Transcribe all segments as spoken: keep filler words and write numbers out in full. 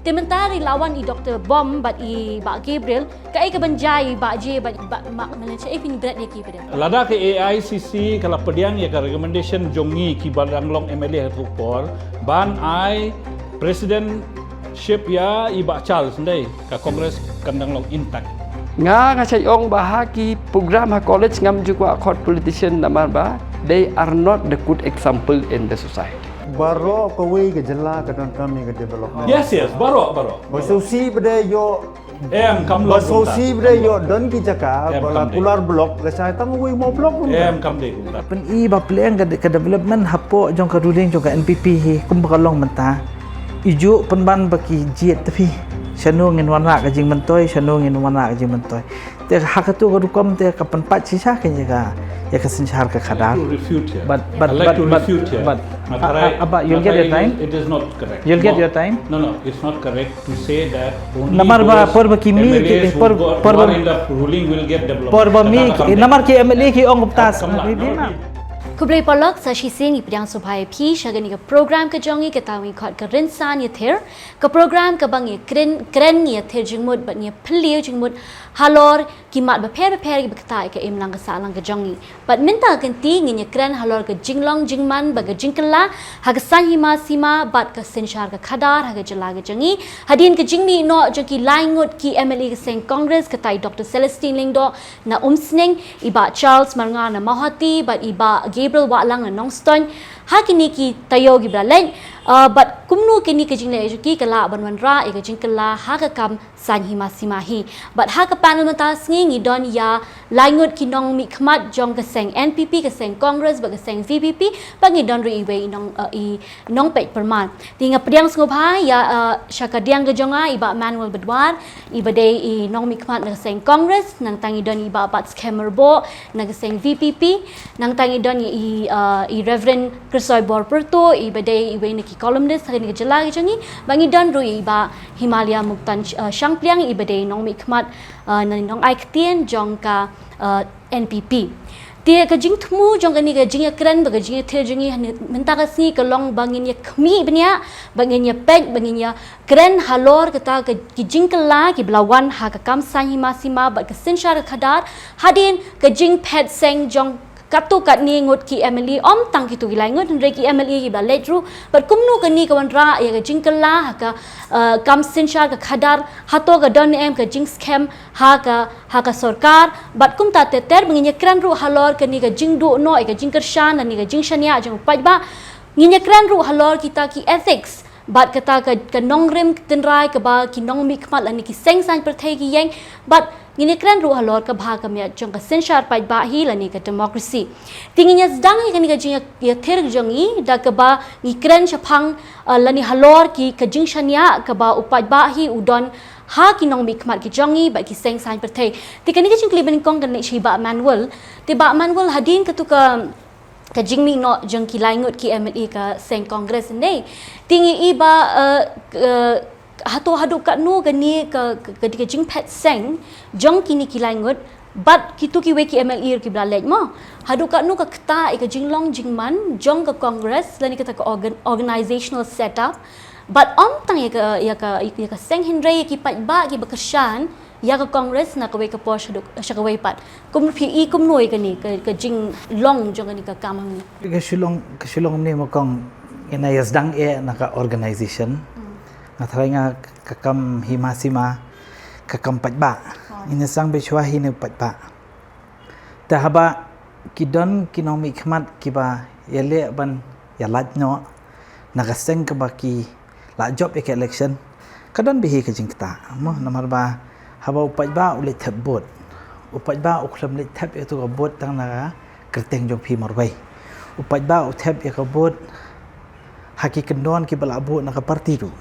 Te mynta ri lawan i Doktor Bom bad i Bah Gabriel, kaei kaban jia i Bah J bad i Bah Mark Malaysia, eh, phin bret ïa ki pat de. Lada ka A I C C ka la pdiang ïa ka recommendation jong ngi kiba dang long M L A ha ka por, ban ai presidentship ïa i Bah Charles, ndei ka Congress kan dang long intact. Nga, nga shait ong ba ha ki program ha college ngam ju kwah khot politician namar ba they are not the good example in the society. Baroh kawei ka jylla ka donkam ïa ka development. Yes, yes, baroh, baroh. Ba sngewsih pat de ïoh. Em, kam long. Ba sngewsih pat de ïoh don ki jaka, em, ba la kam dei. Kular block, la shai tang wei mo block. Em, kam dei kumta. Pyni ba pleng ka, ka development hapoh jong ka ruling jong ka N P P hi kumba ka long mynta. Ïoh pynban ba ki jied te phi. Shano ngin wanrah ka jingmyntoi, shano ngin wanrah ka jingmyntoi. Te ha katu ka rukom te ka pynpait shisha ka ïa ka, ïa ka synshar ka khadar. To refute here. But, but, I'd like but, to but, refute here. But, uh, uh, uh, but you'll get your time. It is not correct. You'll get your time. No, no, it's not correct to say that only namar ba those por ba ki mi M L As ki, who por, got, por who ba are in the ruling will get development. Por ba mi, namar ki M L A ki ong kumta. Khublei paralok, sa shisien ngi pdiang sngewbha ïa phi sha kane ka program ka jong ngi, kata ngi khot ka Rynsan Ïathir. Ka program kaba ngi kren, kren ngi ïathir jingmut bad ngi phylliew jingmut halor ki mat bapher bapher kiba ktah ïa ka imlang ka sahlang ka jong ngi. Bad mynta ka kynti ngin ïakren halor ka jinglong jingman bad ka jingkylla ha ka saiñ hima sima bad ka synshar ka khadar ha ka jylla ka jong ngi. Hadien ka jingmih noh jong ki lai ngut ki M L A ka seng Congress, kata i Doktor Celestine Lyngdoh na Umsning, i Bah Charles Marngar na Mawhati bad i Bah Gabriel Wahlang na Nongstoiñ. Ha kine ki taïew kiba la leit, uh, bad kumno kine ki jingleh jong ki ka lah ban wanrah ïa ka jingkylla ha ka kam saiñ hima sima hi. Bad ha ka panel mynta sngi ngi don ïa lai ngut ki nongmihkhmat jong ka seng N P P, ka seng Congress bad ka seng V P P, bad ngi don ruh iwei i nong, uh, i nongpeit pyrman. Te nga pdiang sngewbha ïa, uh, sha ka diang ka jong nga i Bah Manuel Badwar, iba dei i nongmihkhmat na ka seng Congress, nangta ngi don i Bah Batskhem Myrboh na ka seng V P P, nangta ngi don ïa i, uh, i Reverend Kyrsoibor Pyrtuh, iba dei iwei na ki columnist ha kane ka jylla ka jong ngi, bad ngi don ruh i Bah Himalia Muktan, uh, Shangpliang, iba dei nongmihkhmat, uh, ne nongai ktien jong ka, uh, N P P. Te ka jingthmu jong kane ka jingïakren bad ka jingïathir jong ngi ha kane mynta ka sngi ka long ba ngin ïakhmih bniah, ba ngin ïapeit, ba ngin ïakren halor kata ka, ki jingkylla kiba la wan ha ka kam saiñ hima sima bad ka synshar ka khadar, hadien ka jingphet seng jong katto katne ngut ki M L A, ym tang kito ki lai ngut, hynrei ki M L A kiba la leit ruh, bad kumno kane ka wanrah ïa ka jingkylla ha ka, uh, kam synshar ka khadar, hato ka don em ka jingskhem ha ka, ha ka sorkar, bad kumta ter ter ba ngin ïakren ruh halor kane ka jingduh noh ïa ka jingkyrshan lane ka jingshaniah jong u paidbah, ngin ïakren ruh halor kita ki ethics, bad kata ka, ka nongrim tynrai kaba ki nongmihkhmat lane ki seng saiñ pyrthei ki ïeng, bad ngin ïakren ruh halor ka bha ka miat jong ka synshar paidbah hi lane ka democracy. Te ngin ïa sdang ïa kane ka jingïathir jong ngi da kaba ngi kren shaphang, uh, lane halor ki ka jingshaniah kaba u paidbah hi u don ha ki nongmihkhmat ki jong ngi bad ki seng saiñ pyrthei. Te kane ka jingkylli banyngkong kan leit sha i Bah Manuel. Te Bah Manuel, hadien katu ka ka jingmih noh jong ki lai ngut ki M L A ka seng Congress, ndei. Te ngi i ba, uh, uh, hato haduh katno kane ka, ka, ka, ka jingphet seng jong kine ki lai ngut bad kito kiwei ki M L A kiba la leit mo. Haduh katno ka ktah ïa ka jinglong jingman jong ka Congress lane kata ka organ-, organizational setup. Bad ym tang ïa ka, ïa ka, ïa ka seng, hynrei ïa ki paidbah kiba kyrshan ïa ka Congress na kawei ka por sha duk, sha kawei pat. Kumno phi i kumno ïa kane ka, ka jinglong jong kane ka kam hangne? Ka shu long, ka shu long ne ma kong, ïa na ïa sdang eh na ka organization. Hmm. Nga tharai nga ka kam hima sima, ka kam paidbah. Oh. Ïa na sdang ba shuwa hi ne paidbah. Te haba ki don ki nongmihkhmat kiba ïaleh ban ïalait noh na ka seng kaba ki la jop ïa ka election, ka don bha hi ka jingktah mo, namar ba haba u paidbah u leit thep vote, u paidbah u khlem leit thep ïa tu ka vote tang na ka kyrteng jong phi marwei. U paidbah u thep ïa ka vote ha ki kyndon kiba la buh na ka party ruh.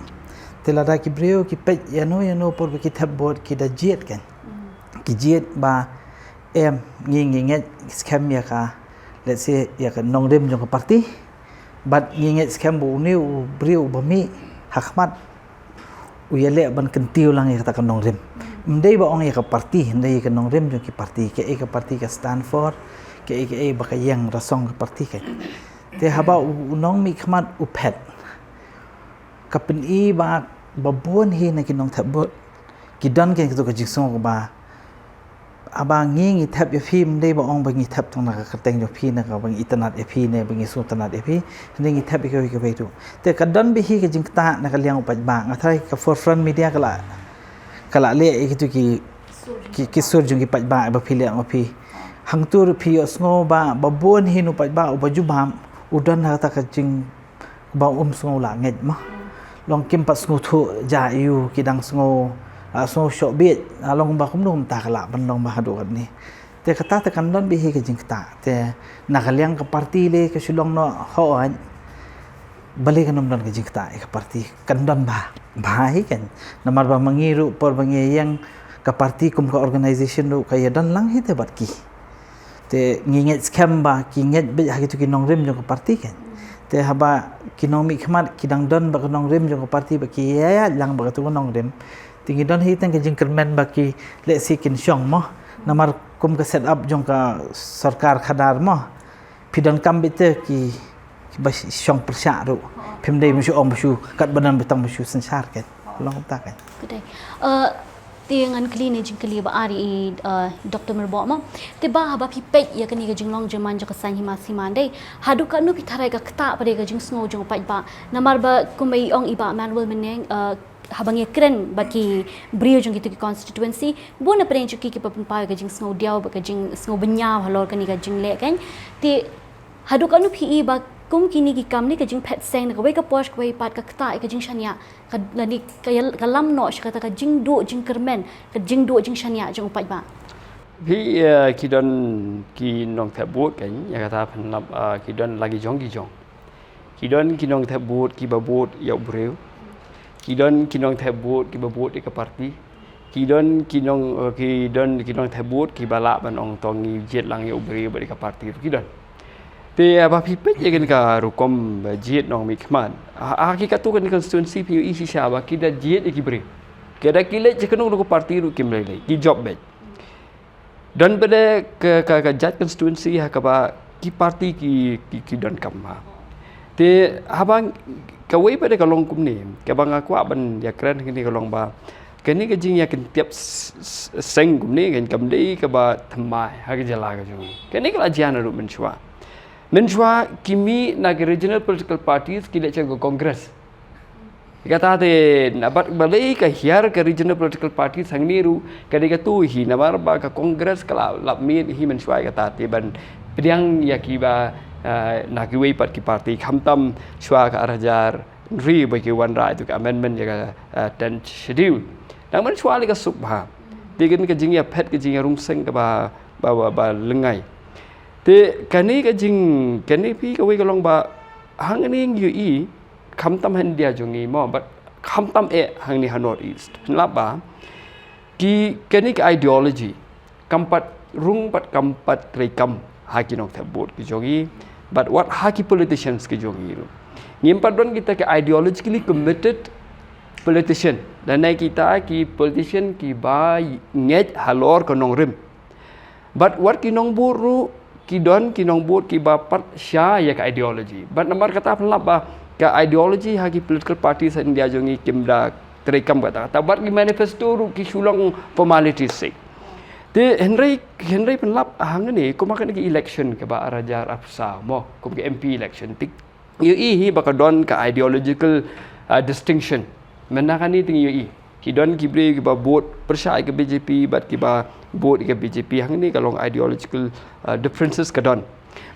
Te lada ki briew ki peit ïano ïano por ba ki thep vote ki da jied kan. Ki jied ba em, ngi, ngi ngeit skhem ïa ka, let's say, ïa ka nongrim jong ka party. Bad ngi ngeit skhem ba une u briew uba mih ha khmat u ïaleh ban kyntiew lang ïa kata ka nongrim. Ym dei ba ong ïa ka party, ym dei ïa ka nongrim jong ki party, kaei ka party ka stand for, kaei kaei ba ka ïeng rasong ka party ka. Te haba u, u nongmihkhmat u phet, ka pyni ba Ba bun hi na ki nongthep vote ki don keiñ katu ka jingsngew kaba, haba ngi ngi thep ïa phi, ym dei ba ong ba ngi thep tang na ka kyrteng jong phi, na kaba ngi itynnad ïa phi ne ba ngi sngewtynnad ïa phi. Hynrei ngi thep ïa kawei kawei ruh. Te ka don bha hi ka jingktah na ka liang u paidbah. Nga tharai ka Forefront Media ka la, ka la leh ïa kitu ki, ki, ki sur jong ki paidbah ba phi leh ma phi. Hangtu ruh phi ïohsngew ba, ba bun hi na u paidbah uba jubab, u don ha kata ka jing ba um sngew lah ngeit mo. Long kim pat sngewthuh ja ïa u, ki dang sngew, ah, sngew shoh bieit, ah, long ba kumno kumta ka lah ban long ba haduh katne. Te kata te kan don bha hi ka jingktah. Te na ka liang ka party lei ka shu long noh hooid. Balei kan ym don ka jingktah ïa ka party? Kan don bha, bha hi keiñ. Namar ba ma ngi ruh por ba ngi ïeng ka party kum ka organisation ruh ka ïadon lang hi te bad ki. Te ngi ngeit skhem ba ki ngeit beit ha kitu ki nongrim jong ka party keiñ. Te haba ki nongmihkhmat ki dang don bad ka nongrim jong ka party ba ki ïaid lang bad katu ka nongrim, te ngi don hi tang ka jingkyrmen ba ki lehse kin shong mo. Namar kum ka set up jong ka sorkar khadar mo, phi donkam beit te ki, ki ba shong pyrshah ruh. Phim dei ba shu ong ba shu kat ba don ba tang ba shu synshar keiñ. Long kumta keiñ. Ka dei. Eh, te ngan kylli ne jingkylli ba ar ïa i, eh, Doctor Myrboh mo. Te ba haba phi peit ïa kane ka jinglong jingman jong ka saiñ hima sima, dei haduh katno phi tharai ka ktah pat ïa ka jingsngew jong u paidbah? Namar ba kumba i ong i Bah Manuel mynne, eh, haba ngi kren bad ki briew jong kitu ki constituency, bun na pdeng jong ki ki pynpaw ïa ka jingsngew diaw bad ka jingsngew bynñiaw halor kane ka jingleh keiñ. Te haduh katno phi i ba kum kine ki kam ne ka jingphet seng na kawei ka por sha kawei pat ka ktah ïa ka jingshaniah, ka lane ka ïa, ka lam noh sha kata ka jingduh jingkyrmen, ka jingduh jingshaniah jong u paidbah? Phi, eh, ki don ki nongthep vote keiñ, ïa kata pynlap, eh, ki don la ki jong ki jong. Ki don ki nongthep vote kiba vote ïa u briew. Ki don ki nongthep vote kiba vote ïa ka party. Ki don ki nong, eh, ki don ki nongthep vote kiba lah ban ong to ngi jied lang ïa u briew bad ïa ka party ruh ki don. Te, eh, ba phi peit ïa kane ka rukom ba jied nongmihkhmat, ha, ha ki katto katne constituency phi ïohi shisha ba ki da jied ïa ki briew. Ki da ki leit sha kano kano ka party ruh kim lei lei, ki jop beit. Don pat de ka, ka, ka jait constituency ha kaba ki party ki, ki, ki donkam ha. Te haba kawei pat de ka long kumne, kaba nga kwah ban ïakren kane ka long ba kane ka jingïakyntip s-, s-, seng kumne kan kam dei kaba thymmai ha ka jylla ka jong ngi. Kane ka la jia naduh mynshuwa. Mynshuwa ki mih na ki regional political parties ki leit sha ka Congress. Kata te na bad balei ka hiar ka regional political parties hangne ruh ka dei katu hi, namar ba ka Congress ka la lap miet hi mynshuwa kata te ban pdiang ïa kiba, eh, na kiwei pat ki party khamtam shuwa ka ar hajar hynriew ba ki wanrah ïa tu ka amendment ïa ka, eh, tenth schedule. Nang mynshuwa lei ka suk bha. Te kane ka jingïaphet ka jingïarungseng kaba, ba, ba, ba lyngngai. Te kane ka jing, kane phi kawei ka long ba hangne ngi ïohi khamtam ha India jong ngi mo, bad khamtam eh hangne ha North East. Pynlap ba ki kane ka ideology kam pat rung bad kam pat treikam ha ki nongthep vote ki jong ngi, bad wat ha ki politicians ki jong ngi ruh. Ngim pat don kita ki ideologically committed politician. Lane kita ki politician kiba ngeit halor ka nongrim. Bad wat ki nong vote ruh ki don ki nong vote kiba pat shah ïa ka ideology. Bad namar kata pynlap ba ka ideology ha ki political parties ha India jong ngi kim da treikam kata. Kata bad ki manifesto ruh ki shu long formalities seh. Te hynrei, hynrei pynlap hangne kum ha kane ka election kaba ar hajar arphew saw mo, kum ka M P election te ïohi hi ba ka don ka ideological, ah, distinction. Mynta kane te ngi ïohi ki don ki briew kiba vote pyrshah ïa ka B J P bad kiba vote ïa ka B J P, hangne ka long ideological, ah, differences ka don.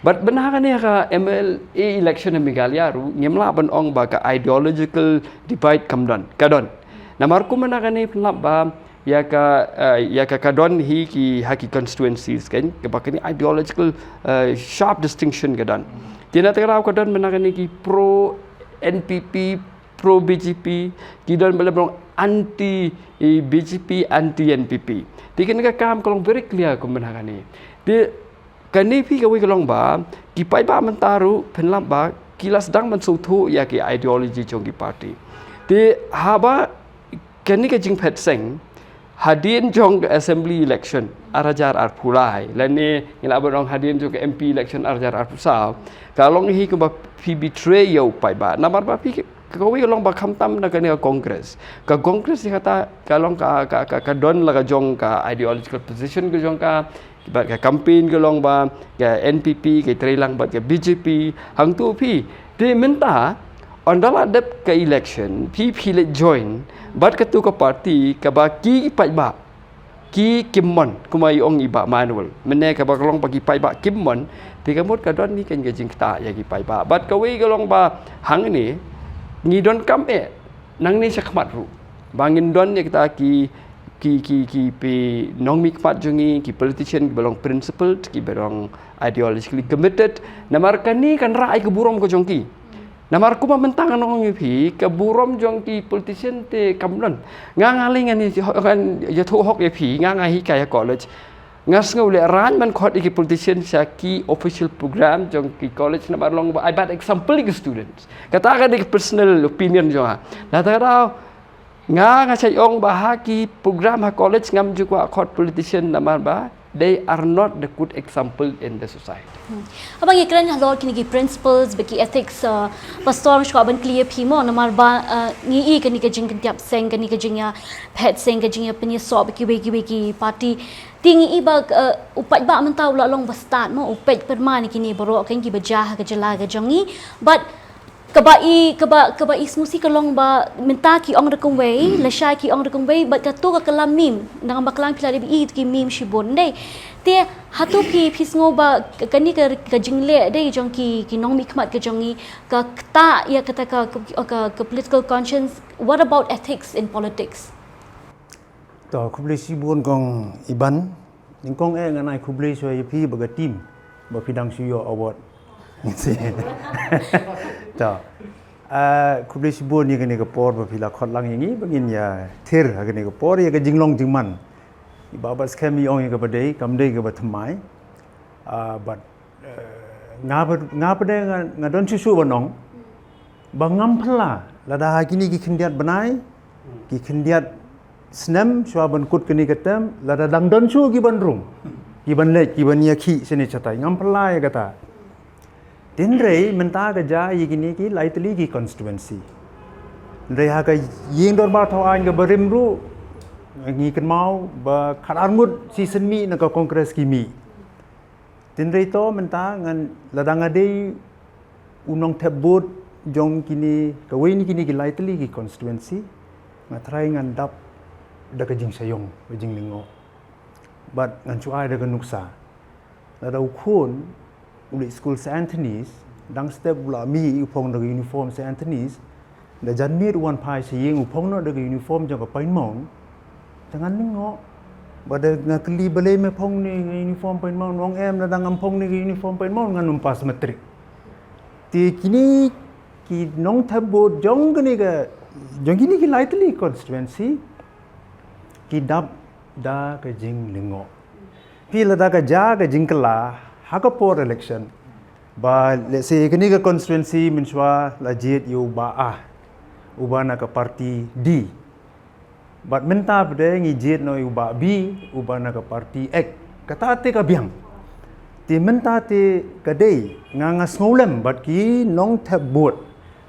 Bad mynta kane ha ka M L A election ha Meghalaya ruh ngim lah ban ong ba ka ideological divide kam don, ka don. Namar kum mynta kane pynlap ba ïa ka, eh, ïa ka, ka don hi ki ha ki constituencies kan kaba kane ideological, eh, sharp distinction ka don. Te na te ka daw ka don mynta kane ki pro N P P, pro B J P, ki don ba la long anti, eh, B J P, anti N P P. Te kane ka kam ka long very clear kum mynta kane. Te kane phi kawei ka long ba ki paidbah mynta ruh pynlap ba ki la sdang ban sngewthuh ïa ki ideology jong ki party. Te haba kane ka jingphet seng hadien jong ka assembly election ar hajar arphew lai lane ngi lah ban ong hadien jong ka M P election ar hajar arphew saw, ka long hi kaba phi betray ïa u paidbah. Namar ba phi Kawei ka long ba khamtam na kane ka Congress. Ka Congress ïa kata ka long ka, ka, ka, ka don la ka jong ka ideological position ka jong ka, bad ka campaign ka long ba ka N P P ka trei lang bad ka B J P, hangto phi. Te mynta, ynda la dep ka election, phi phi leit join bad katu ka party kaba ki paidbah ki kim mon, kumba i ong i Bah Manuel. Mynne kaba ka long ba ki paidbah kim mon, te ka mut ka don hi kane ka jingktah ïa ki paidbah. Bad kawei ka long ba hangne ngi donkam eh nangne shakhmat ruh ba ngin don ïa kita ki, ki, ki, ki, phi nongmihkhmat jong ngi, ki politician kiba long principled, kiba long ideologically committed. Namar kane kan rah ïa ka burom ka jong ki. Namar kumba mynta ngan ong ïa phi, ka burom jong ki politician te kam don. Nga, nga lei ngan ïa, ngan ïathuh hok ïa phi, nga, nga hikai ha college. Nga sngew lehrain ban khot ïa ki politician sha ki official program jong ki college namar long ba ai bad example ïa ki students. Kata ka dei ka personal opinion jong nga. Lada ka dei nga, nga shait ong ba ha ki program ha college ngam ju kwah khot politician namar ba they are not the good example in the society. Haba ngi kren halor kine ki principles bad ki ethics, uh, Pastor, nga sngewbha ban kylli ïa phi mo, namar ba, uh, ngi i kane ka jingkyntiap seng, kane ka jingïaphet seng, ka jingïapynïasoh bad kiwei kiwei ki party. Te ngi i ba, uh, u paidbah mynta u la long ba stad mo, u peit pyrman ïa kine baroh kine kiba jia ha ka jylla ka jong ngi. Bad kaba i, kaba, kaba i sngewsih ka long ba mynta ki ong da kumwei, lashai ki ong da kumwei, bad kato ka kylla meme, nang ba klang phi la dep i ki meme shibun dei. Te hato phi, phi sngew ba ka-, kane ka, ka jingleh dei jong ki, ki nongmihkhmat ka jong ngi, ka ktah ïa kata ka, ka, ka, ka political conscience. What about ethics in politics? To, khublei shibun kong Iban. Nyngkong eh ngan ai khublei shuwa ïa phi bad ka team ba phi dang shu ïoh award. To. Ah, khublei shibun ïa kane ka por ba phi la khot lang ïa ngi ba ngin ïa thir ha kane ka por ïa ka jinglong jingman. I Bah Batskhem i ong ïa kaba dei, kam dei kaba thymmai. Ah, bad, eh, nga ba, nga ba dei nga, nga don shuh shuh ban ong ba ngam phylla lada ha kine ki khyndiat bnai, ki khyndiat snem shuwa ban kut kane ka term, lada dang don shuh ki ban rung, ki ban leit, ki ban ïakhih shane shatai, ngam phylla ïa kata. Hynrei mynta ka jia ïa kine ki lai tylli ki constituency. Hynrei ha ka ïing dorbar thaw aiñ kaba rim ruh ngi kynmaw ba khatar ngut shisien mih na ka Congress ki mih. Hynrei to mynta ngan, lada nga dei u nongthep vote jong kine, kawei na kine ki lai tylli ki constituency, nga tharai ngan dap da ka jingshaïong, ka jinglyngngoh. Bad ngan shu ai da ka nuksa. Lada u khun u leit skul Saint Anthony's, dang step u la mih u phong da ka uniform Saint Anthony's, da janmiet u wan phai sha ïing u phong noh da ka uniform jong ka Pine Mount, te ngan lyngngoh. Bad da nga kylli balei me phong ne ka uniform Pine Mount, u ong em, lada ngam phong ne ka uniform Pine Mount ngan ym pass matric. Te kine ki nongthep vote jong kane ka, jong kine ki lai tylli constituency ki dap da ka jinglyngngoh. Phi, lada ka jia ka jingkylla ha ka por election ba, let's say, kane ka constituency mynshuwa la jied ïa u Bah A, uba na ka party D. Bad mynta pat de ngi jied noh ïa u Bah B, uba na ka party X. Kata te ka biang. Te mynta te ka dei, nga, nga sngewlem bad ki nongthep vote,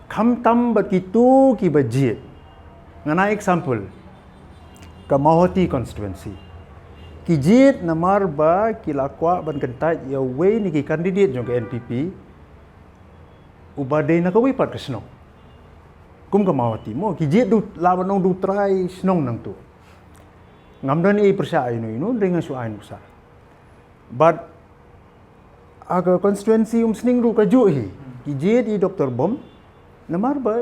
khamtam bad kito kiba jied. Ngan ai example, ka Mawhati constituency. Ki jied namar ba ki la kwah ban kyntait ïa uwei na ki candidate jong ka N P P uba dei na kawei pat ka shnong. Kum ka Mawhati mo, ki jied da u, lah ban ong da u trai shnong nangto. Ngam don ei pyrshah ïano ïano, hynrei nga shu ai nuksa. Bad ha ka constituency Umsning ruh kajuh hi, ki jied ïa i Doctor Bom namar ba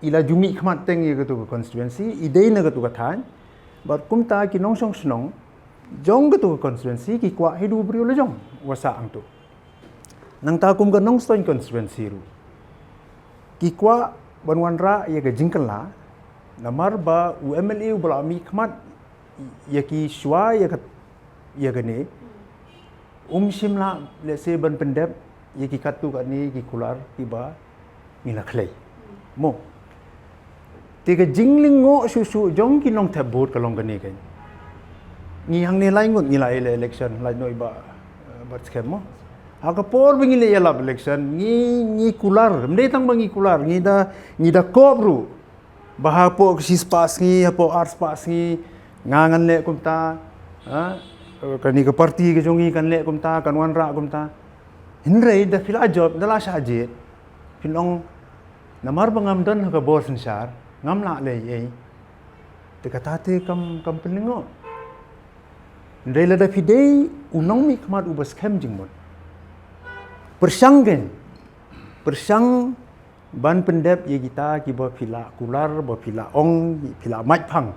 i la ju mihkhmat teng ïa kato ka constituency, i dei na kato ka thaiñ. Bad kumta ki nongshong shnong jong kato ka constituency ki kwah hi da u briew la jong uba sah hangto. Nangta kum ka Nongstoiñ constituency ruh ki kwah ban wanrah ïa ka jingkylla namar ba u M L A uba la mihkhmat ïa ki shuwa ïa ka, ïa kane, um shym lah, let's say, ban pyndep ïa ki katto katne ki kular kiba ngi la khlei. Mo. Te ka jinglyngngoh shuh shuh jong ki nongthep vote ka long kane kein. Ngi hangne lai ngut ngi la ïaleh election, lait noh i Bah, eh, Batskhem mo. Ha ka por ba ngi leit ïalap election, ngi, ngi kular, ym dei tang ba ngi kular, ngi da, ngi da kop ruh. Ba hapoh ka shispah sngi, hapoh arspah sngi, nga ngan leh kumta, ha? Kane ka party ka jong ngi kan leh kumta, kan wanrah kumta. Hynrei da phi la jop, da la shah jied. Phin ong, namar ba ngam don ha ka bor synshar, ngam lah leh ei. Te kata te kam, kam pynlyngngoh. Hynrei lada phi dei u nongmihkhmat uba skhem jingmut, pyrshang kein, pyrshang ban pyndep ïa kita kiba phi la kular, ba phi la ong, phi la mait phang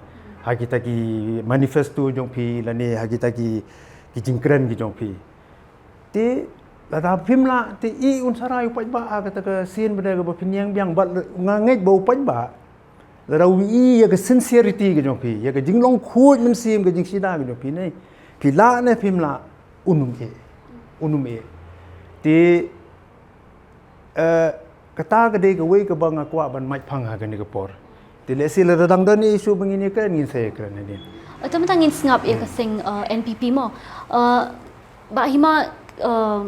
ha kita ki manifesto jong phi lane ha kita ki, ki jingkren ki jong phi. Te lada phim lah, te ïeh un sarai u paidbah ha kata ka sien bad kaba pynïeng biang, bad nga ngeit ba u paidbah, lada u ïeh ïa ka sincerity ka jong phi, ïa ka jinglong khuid mynsiem, ka jingshida ka jong phi, ne phi lah ne phim lah, un ym ïeh, un ym ïeh. Te, eh, kata ka dei kawei kaba nga kwah ban mait phang ha kane ka por. Te lehse lada dang don issue ba ngin ïakren, ngin sa ïakren hadien. Te mynta ngin sngap ïa ka seng, eh, N P P mo. Eh, Bah Hima, eh,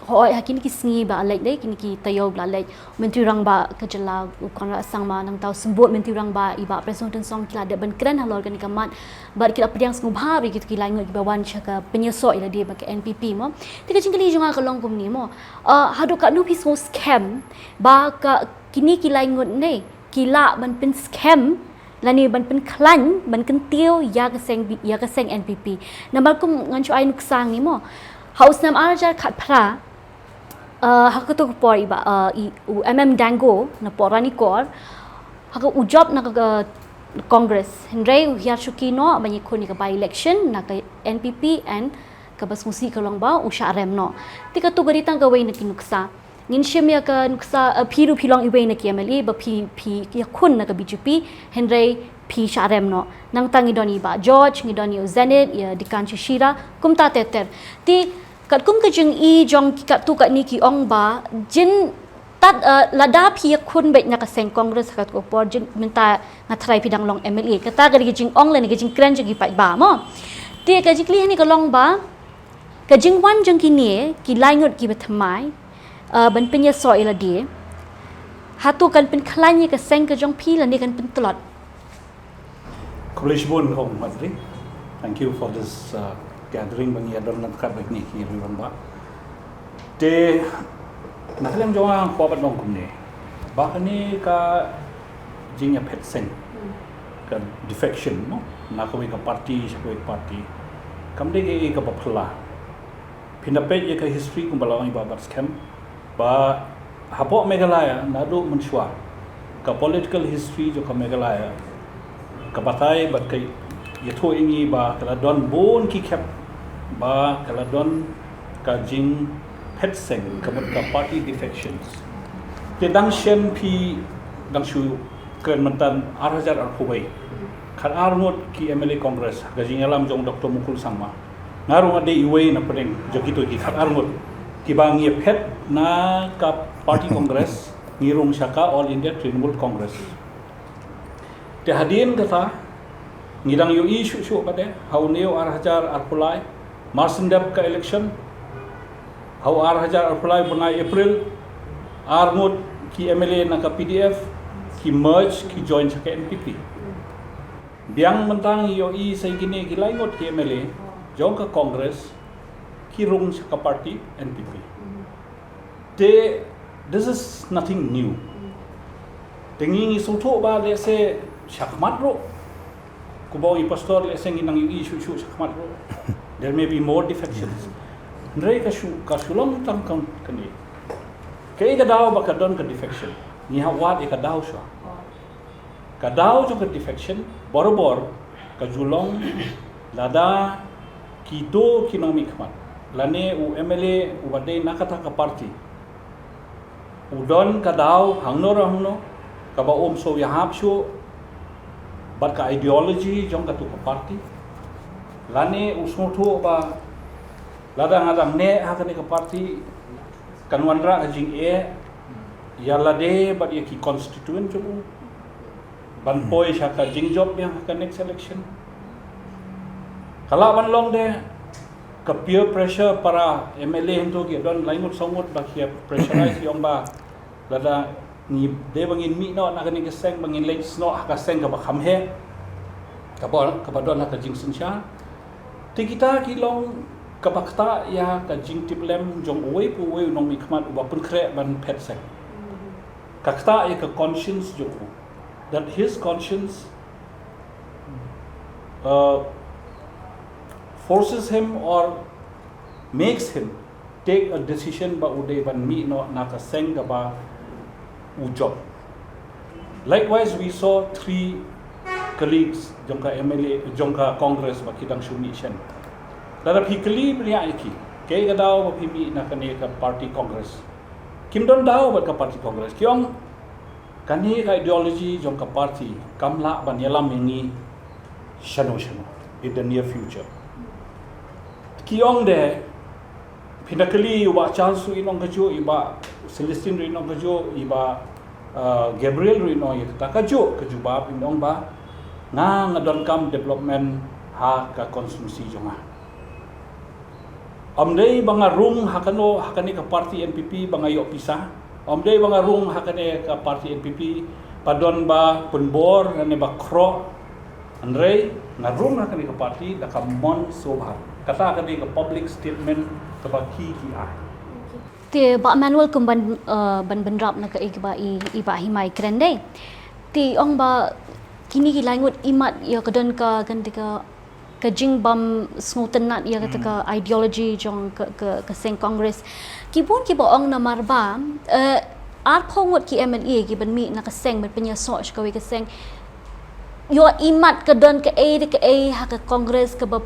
hooid ha kine ki sngi ba la leit, dei kine ki taïew ba la leit, Myntri Rangbah ka jylla u Conrad Sangma, nangta u Symbud Myntri Rangbah i Bah Prestone Tynsong ki la dep ban kren halor kane ka mat, bad ki la pdiang sngewbha ïa kito ki laingut kiba wan sha ka pynïasoh ïalade bad ka N P P mo. Te ka jingkylli jong nga ka long kumne mo. Ah, haduh katno phi sngewskhem ba ka kine ki laingut ne ki lah ban pynskhem lane ban pynkhlaiñ, ban kyntiew ïa ka seng bi-, ïa ka seng N P P. Namar kum ngan shu ai nuksa ngi mo. Ha u snem ar hajar khatphra, eh, ha kato ka por i Bah, eh, i, u M M Dango na pdeng Ranikor, ha ka u jop na ka, ka Congress. Hynrei u hiar shuki noh ban ïakhun ïa ka by election na ka N P P and kaba sngewsih ka long ba u shah rem noh. Te kato ka dei tang kawei na ki nuksa. Ngin shim ïa ka nuksa, eh, phi ruh phi long iwei na ki M L A ba phi, phi ïakhun na ka B J P, hynrei phi shah rem noh. Nangta ngi don i Bah George, ngi don i u Zenith, i, eh, Dekan Shishira, kumta ter ter. Te katkum ka jingi jong ki katto katne ki ong ba jin tad, eh, lada phi ïakhun beit na ka seng Congress ha kato ka por, jin mynta nga tharai phi dang long M L A. Kata ka dei ka jingong lane ka jingkren jong ki paidbah mo. Te ka jingkylli hangne ka long ba ka jingwan jong kine ki laingut kiba thymmai, eh, ban pynïasoh ïalade, hato kan pynkhlaiñ ïa ka seng ka jong phi lane kan pyntlot? Khublei shibun kong Madri. Thank you for this, uh, gathering ba ngi ïa don ryngkat bad kine ki rangbah. Te na ka liang jong nga nga kwah ban ong kumne ba kane ka jingïaphet seng, ka defection mo, na kawei ka party sha kawei ka party, kam dei kaei kaba phylla. Phin da peit ïa ka history kumba la ong i Bah Batskhem ba hapoh Meghalaya naduh mynshuwa, ka political history jong ka Meghalaya ka batai bad ka ïathuh ïa ngi ba ka la don bun ki khep ba ka la don ka jingphet seng, ka mut ka party defections. Te dang shen phi dang shu kren mynta, ar hajar arphew wei, khatar ngut ki M L A Congress ha ka jingïalam jong Doctor Mukul Sangma. Nga ruh nga dei iwei na pdeng jong kito ki khatar ngut kiba ngi ïaphet na ka party Congress, ngi rung sha ka All India Trinamool Congress. Te hadien kata ngi dang ïohi shuh shuh pat de, ha une u ar hajar arphew lai, mar shen dep ka election, ha u ar hajar arphew lai bnai April, ar ngut ki M L A na ka P D F ki merge, ki join sha ka N P P. Biang mynta ngi ïohi sa ïa kine ki lai ngut ki M L A jong ka Congress ki rung sha ka party N P P. Te this is nothing new. Te ngi ngi sngewthuh ba lehse shakhmat ruh, kumba ong i pastor, lehse ngi nang ïohi shuh shuh shakhmat ruh, there may be more defections. Hynrei ka shu, ka shu long tang kane. Kaei ka daw ba ka don ka defection? Ngi hap wad ïa ka daw shuwa. Ka daw jong ka defection barabor ka ju long lada kito ki nongmihkhmat lane u M L A uba dei na kata ka party u don ka daw hangno re hangno kaba um shu ïahap shuh bad ka ideology jong katu ka party, lane u sngewthuh ba lada nga dang neh ha kane ka party kan wanrah ka jingeh ïa lade bad ïa ki constituent jong u ban poi sha ka jingjop ïa ka next election. Ka lah ban long de Ka peer pressure para M L A hynto ki don laingut sawngut ba ki pressurize yong ba lada ngi dei ba ngin mih noh na kane ka seng ba ngin leit snoh ha ka seng kaba kham heh, kaba kaba don ha ka jingsynshar. Te kita ki long kaba ktah ïa ka jingtiplem jong uwei pa uwei u nongmihkhmat uba pynkhreh ban phet seng. Ka ktah ïa ka conscience jong u, that his conscience uh, forces him or makes him take a decision ba u dei ban mih noh na ka seng kaba u jop. Likewise, we saw three colleagues jong ka M L A, jong ka Congress ba ki dang shu mih shen. Lada phi kylli bniah ïa ki, kaei ka daw ba phi mih na kane ka party Congress? Kim don daw bad ka party Congress. Ki ong kane ka ideology jong ka party kam lah ban ïalam ïa ngi shano shano in the near future. Ki ong de, phi na kylli i Bah Charles ruh in ong kajuh, i Bah Celestine ruh in ong kajuh, i Bah uh, Gabriel ruh in ong ïa kata kajuh, ka jubab in ong ba nga nga donkam development ha ka constituency jong nga. Ym dei ba nga rung ha kano ha kane ka party N P P ba nga ïoh pisa. Ym dei ba nga rung ha kane ka party N P P ba don ba pynbor ne ba khroh. Hynrei nga rung ha kane ka party da ka mon sngewbha. Kata ka dei ka public statement kaba ki ki ai. Te Bah Manuel, kum ban uh, ban bynrap na kaei kaba i i Bah Hima i kren de. Te ong ba kini ki laingut imat ïa ka don ka kan ka ka jingbam sngewtynnat ïa kata ka ideology jong ka ka, ka seng Congress. Ki bun kiba ong namar ba uh, arphew ngut ki M L A kiban mih na ka seng ban pynïasoh sha kawei ka seng. Ïoh imat ka don kaei da kaei ha ka Congress kaba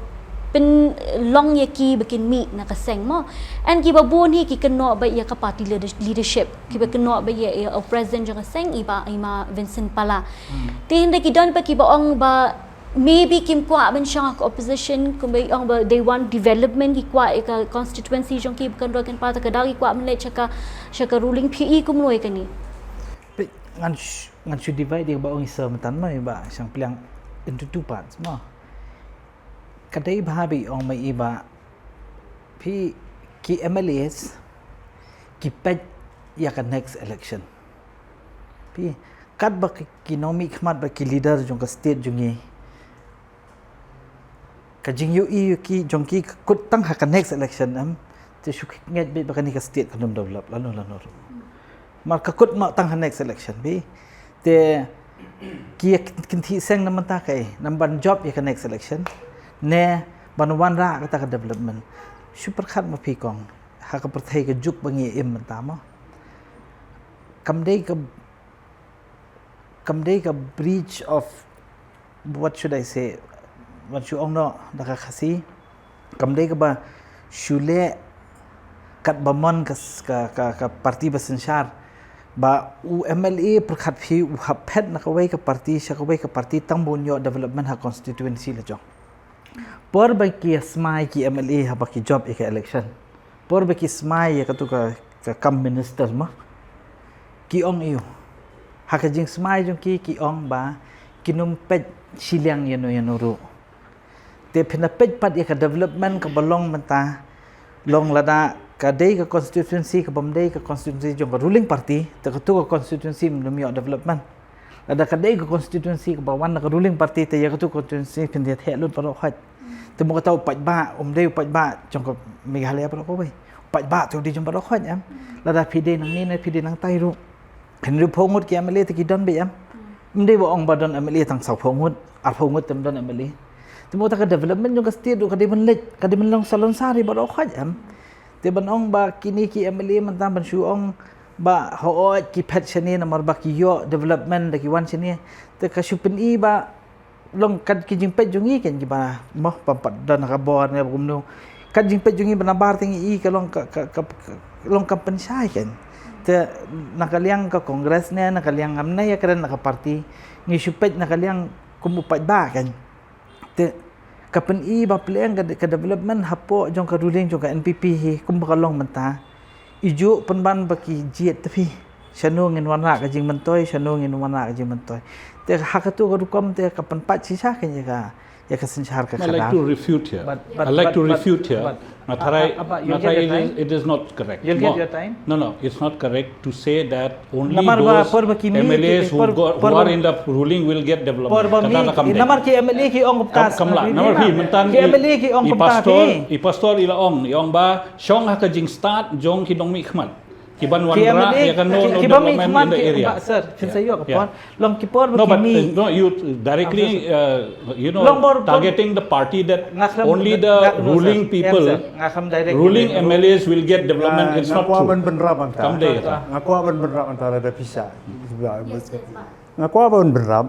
pynlong ïa ki ba kin mih na ka seng mo. And kiba bun hi ki kynnoh ba ïa ka party leader- leadership, kiba kynnoh ba ïa ïa u president jong ka seng i Bah i Ma Vincent Pala. Te hynda ki don ba kiba ong ba maybe kim kwah ban shong ha ka opposition, kumba i ong ba they want development, ki kwah ïa ka constituency jong ki ba kan roi kan par, te ka daw ki kwah ban leit sha ka sha ka ruling, phi i kumno ïa kane? Peit, ngan sh- ngan shu divide ïa ba ong i Sir mynta ma i Bah Shangpliang into two parts ma. Ka dei bha ba i ong ma i ba phi ki M L As ki peit ïa ka next election. Phi katba ki, ki nongmihkhmat bad ki leader jong ka state jong ngi, ka jingïohi ïohi jong ki ka kut tang ha ka next election em. Te shu ngeit beit ba kane ka state kan ym develop lano lano ruh. Mar ka kut noh tang ha next election phi. Te ki ïa kynthih seng na mynta kaei, namar ban jop ïa ka next election ne ban wanrah kata ka development. Shu pyrkhat ma phi kong, ha ka pyrthei ka juk ba ngi im mynta mo, kam dei ka kam dei ka breach of, what should I say, wat shu ong noh da ka Khasi, kam dei kaba shu leh katba mon ka, ka, ka, ka party ba synshar, ba u M L A pyrkhat phi u hap phet na kawei ka party sha kawei ka party tang ba un ïoh development ha constituency la jong. Por ba ki ïa smai ki M L A haba ki jop ïa ka election, por ba ki smai ïa katu ka, ka kam minister ma, ki ong ïa u, ha ka jingsmai jong ki, ki ong ba kin ym peit shiliang ïano ïano ruh. Te phin da peit pat ïa ka development kaba long mynta, long lada ka dei ka constituency kabym dei ka constituency jong ka ruling party, te katu ka constituency ym ïoh development. Lada ka dei ka constituency kaba wan na ka ruling party, te ïa katu ka constituency phin da theh lut baroh khoit. Te mo kata u paidbah um dei u paidbah jong ka Meghalaya baroh kawei. U paidbah te u dei jong baroh khoit em. Lada phi dei nangne ne phi dei nangtai ruh, hynriewphew ngut ki M L A te ki don beit em. Ym dei ba ong ba don M L A tang sawphew ngut, arphew ngut te ym don M L A. Te mo kata ka development jong ka state ruh ka dei ban leit, ka dei ban long salonsar ïa baroh khoit em. Te ban ong ba kine ki M L A mynta ban shu ong ba hooid ki phet shane namar ba ki ïoh development da ki wan shane. Te ka shu pyni ba long kat ki jingpeit jong ngi kan kiba mo pam pat don ha ka bor ne ba kumno. Kat jingpeit jong ngi ba nabar te ngi i ka long ka, ka, ka, ka long kam pynshai kan. Te na ka liang ka Congress ne na ka liang ngam ne ïa kren na ka party, ngi shu peit na ka liang kum u paidbah kan. Te ka pyni ba pleng ka, ka development hapoh jong ka ruling jong ka N P P hi kumba ka long mynta. I juh pynban ba ki jied te phi Shano ngin wanrah ka jingmyntoi, shano ngin wanrah ka jingmyntoi. Te ha katu ka rukom te ka pynpait shisha kein ïa ka, ïa ka synshar ka I'd like khadar. To refute here. But- but- I'd like but- to but- refute here. but- Nga tharai, uh, uh, but you'll nga get tharai your it is, time. It is not correct. You'll get No. your time. No, no, it's not correct to say that only Namar ba those por ba ki mi- M L As who, por- got, por who ba- are in the ruling will get development. Por ba Kata mi- da kam dei. Namar ki M L A ki ong kumta. Kam, kam lah. Namar phi mynta Ki M L A ki ong i kumta. pastor, Ki i pastor i la ong, i ong ba shong ha ka jingstad jong ki nongmihkhmat. Ki ban wanrah ïa ka no, no development in the area. Sir, phin sa ïoh ka Yeah. por. Long ki por ba No, ki but mi. uh, no, you directly, uh, you know, Long bor- targeting the party that Nga khlem- only the nga- no, sir. ruling Em, people, sir. Nga khlem direct ruling direct. M L As will get development. It's Nga not kwah true. ban bynrap anta. Kam dei kata. Nga kwah ban bynrap anta lada pisa. Nga kwah ban bynrap.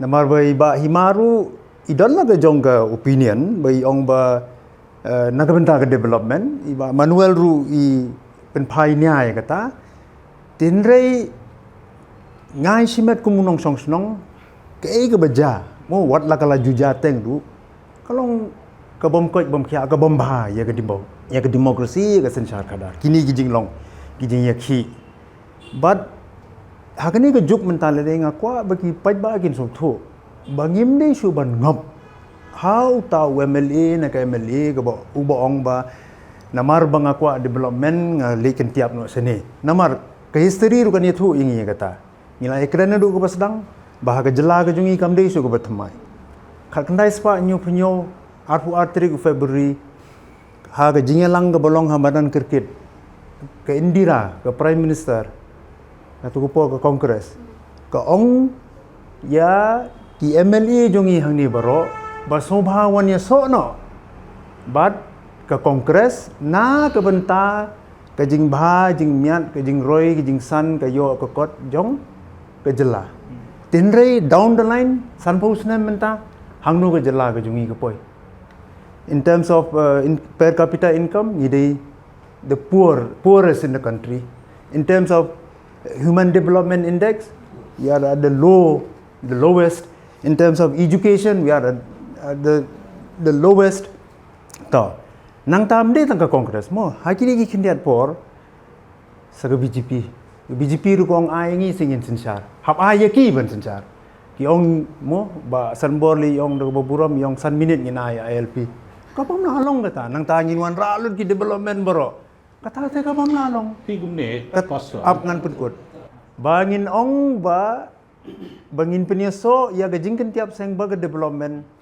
Namar ba i Bah Hima ruh i don la ka jong ka opinion ba i ong ba eh, na ka bynta ka development, i Bah Manuel ruh i pynphai nia ïa kata. Tynrai ngai shimet kum u nongshong shnong, kaei kaba jia, mo wat la ka la ju jia teng ruh, ka long ka bym koit bym khiah, ka bym bha ïa ka demo-, ïa ka democracy, ïa ka synshar khadar. Kine ki jinglong, ki jingïakhih. But ha kane ka juk mynta lade nga kwah ba ki paidbah kin sngewthuh ba ngim dei shuh ban ngop ha uta u M L A na ka M L A kaba uba ong ba namar ba nga kwah development nga leit kyntiap noh shane. Namar ka history ruh kan ïathuh ïa ngi ïa kata. Ngi la ïakren naduh kaba sdang ba ha ka jylla ka jong ngi kam dei shuh kaba thymmai. Khatkhyndai spah hynñiewphew hynñiew, arphew ar tarik u February, ha ka jingïalang kaba long ha madan cricket, ka Indira, ka Prime Minister, katu ka por ka Congress, ka ong ïa ki M L A jong ngi hangne baroh ba sngewbha wan ïasoh noh bad ka Congress na ka bynta ka jingbha jingmiat, ka jingroi, ka jingsan, ka ïoh ka kot jong ka jylla. Tynrai down the line, sanphew snem mynta, hangno ka jylla ka jong ngi ka poi? In terms of uh, in per capita income, ngi dei the poor, poorest in the country. In terms of human development index, we are at the low, the lowest. In terms of education, we are at, at the, the lowest. To, nangta ym dei tang ka Congress mo, ha kine ki khyndiat por, sa ka B J P. B J P ruh ka ong ai ngi sngewsynshar. Hap ai ïa ki ban synshar. Ki ong mo, Bah Sanbor lei ong da kaba burom, i ong san minit ngin ai ïa I L P. Ka bym lah long kata, nangta ngin wanrah lut ki development baroh. Kata te ka bym lah long. Phi kumne, Kat Pastor. Ap ngan pynkut. Ba ngin ong ba, ba ngin pynïasoh ïa ka jingkyntiap seng bad ka development.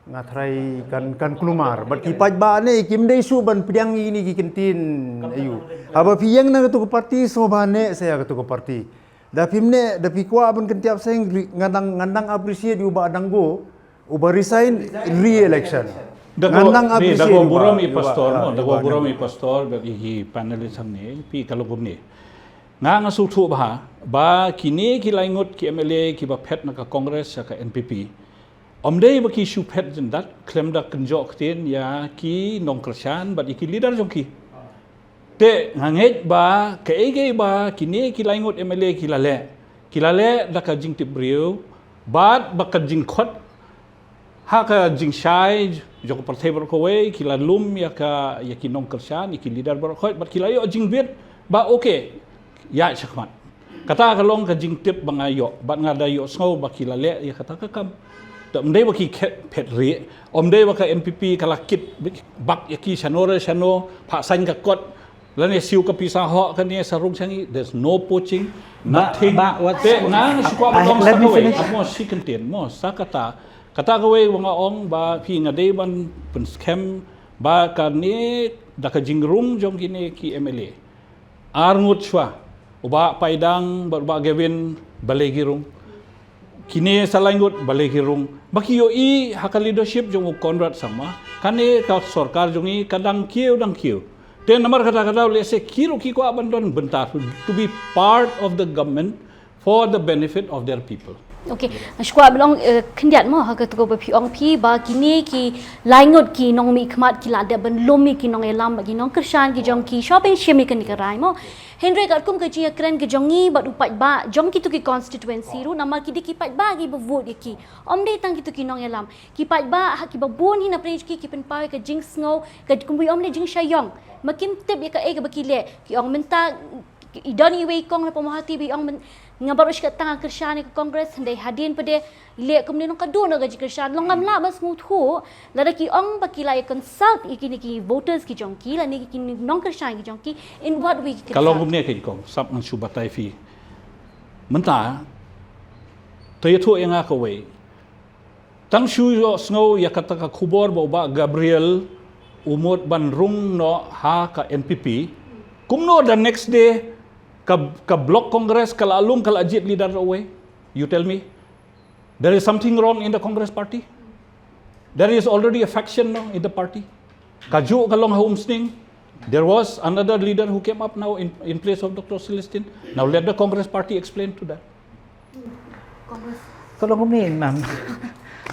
Nga tharai kan, kan kulmar. Bad ki paidbah ne kim dei shuh ban pdiang ïa kine ki kyntien aïu. Haba phi ïeng na katu ka parti, sngewbha ne sa ïa katu ka parti. Da phim ne, da phi kwah ban kyntiap seng, ri-, nga dang, nga dang appreciate ïa u Bah Dango, uba resign re-election. Nga dang appreciate ïa u Bah, Da kaba burom i ïa u Bah, Pastor, ah, no, ïa da u kaba Bah burom i Dango. Pastor bad i ki panelist hangne, phi ka long kumne. Nga nga sngewthuh bha ba kine ki lai ngut ki M L A kiba phet na ka Congress sha ka N P P. Ym dei ba ki shu phet jyndat khlem da kynjoh ktien ïa ki nongkyrshan bad ïa ki leader jong ki. Te nga ngeit ba kaei kaei ba kine ki lai ngut M L A ki la leh, ki la leh da ka jingtip briew bad ba ka jingkhot ha ka jingshai jong ka pyrthei baroh kawei, ki la lum ïa ka, ïa ki nongkyrshan, ïa ki leader baroh kawei, bad ki la ïoh jingbit ba okay, ïa shakhmat. Kata ka long ka jingtip ba nga ïoh, bad nga da ïohsngew ba ki la leh ïa kata ka kam. Te ym dei ba ki khet phet rieh, ym dei ba ka N P P ka la kit bak ïa ki shano re shano, phah saiñ ka kot, lane siew ka pisa hok kane sa rung sha ngi, there's no poaching, nothing. Te nga shu kwah ban ong sa kawei, mo shi kyntien, mo sa kata, kata kawei ba nga ong ba phi, nga dei ban pynskhem ba kane da ka jingrung jong kine ki M L A. Ar ngut shuwa, u Bah Paidang bad u Bah Gavin balei ki rung. Kine sa lai ngut balei ki rung. Ba ki ïohi ha ka leadership jong u Conrad Sangma, kane ka sorkar jong ngi ka dang kiew dang kiew. Te namar kata kata lehse ki ruh ki kwah ban don bynta to be part of the government for the benefit of their people. Okay, shu kwah ban ong khyndiat mo ha katu kaba phi ong phi ba kine ki lai ngut ki nongmihkhmat ki la dep ban lum ïa ki nongïalam bad ki nongkyrshan ki jong ki, shuwa ban shim ïa kane ka rai mo. Hynrei katkum ka jingïakren ka jong ngi bad u paidbah jong kitu ki constituency ruh, namar ki dei ki paidbah kiba vote ïa ki. Ym dei tang kitu ki nongïalam. Ki paidbah ha kiba bun hi na pyrshah ki, ki pynpaw ïa ka jingsngew, ka kumba ong ne jingshah ïong. Ma kim tip ïa kaei kaba ki leh, ki ong mynta I don iwei i kong na Pamawhati ba i ong, nga baroh shi katta nga kyrshan ïa ka Congress, hynrei hadien pat de i leh kumne, nongkynduh noh ka jingkyrshan. Long ngam lah ban sngewthuh lada ki ong ba ki la ïa consult ïa kine ki voters ki jong ki lane ki nongkyrshan ki jong ki, in what way ki kyrshan? Ka long kumne ka jingkong, sap ngan shu batai phi. Mynta to ïathuh ïa nga kawei. Tang shu ïohsngew ïa kata ka khubor ba u Bah Gabriel u mut ban rung noh ha ka N P P, kumno the next day ka, ka Block Congress ka la lung, ka la jied leader away? You tell me. There is something wrong in the Congress party. There is already a faction now in the party. Kajuh ka long ha Umsning, there was another leader who came up now in, in place of Doctor Celestine. Now let the Congress party explain to that. Ka long kumne, Imam.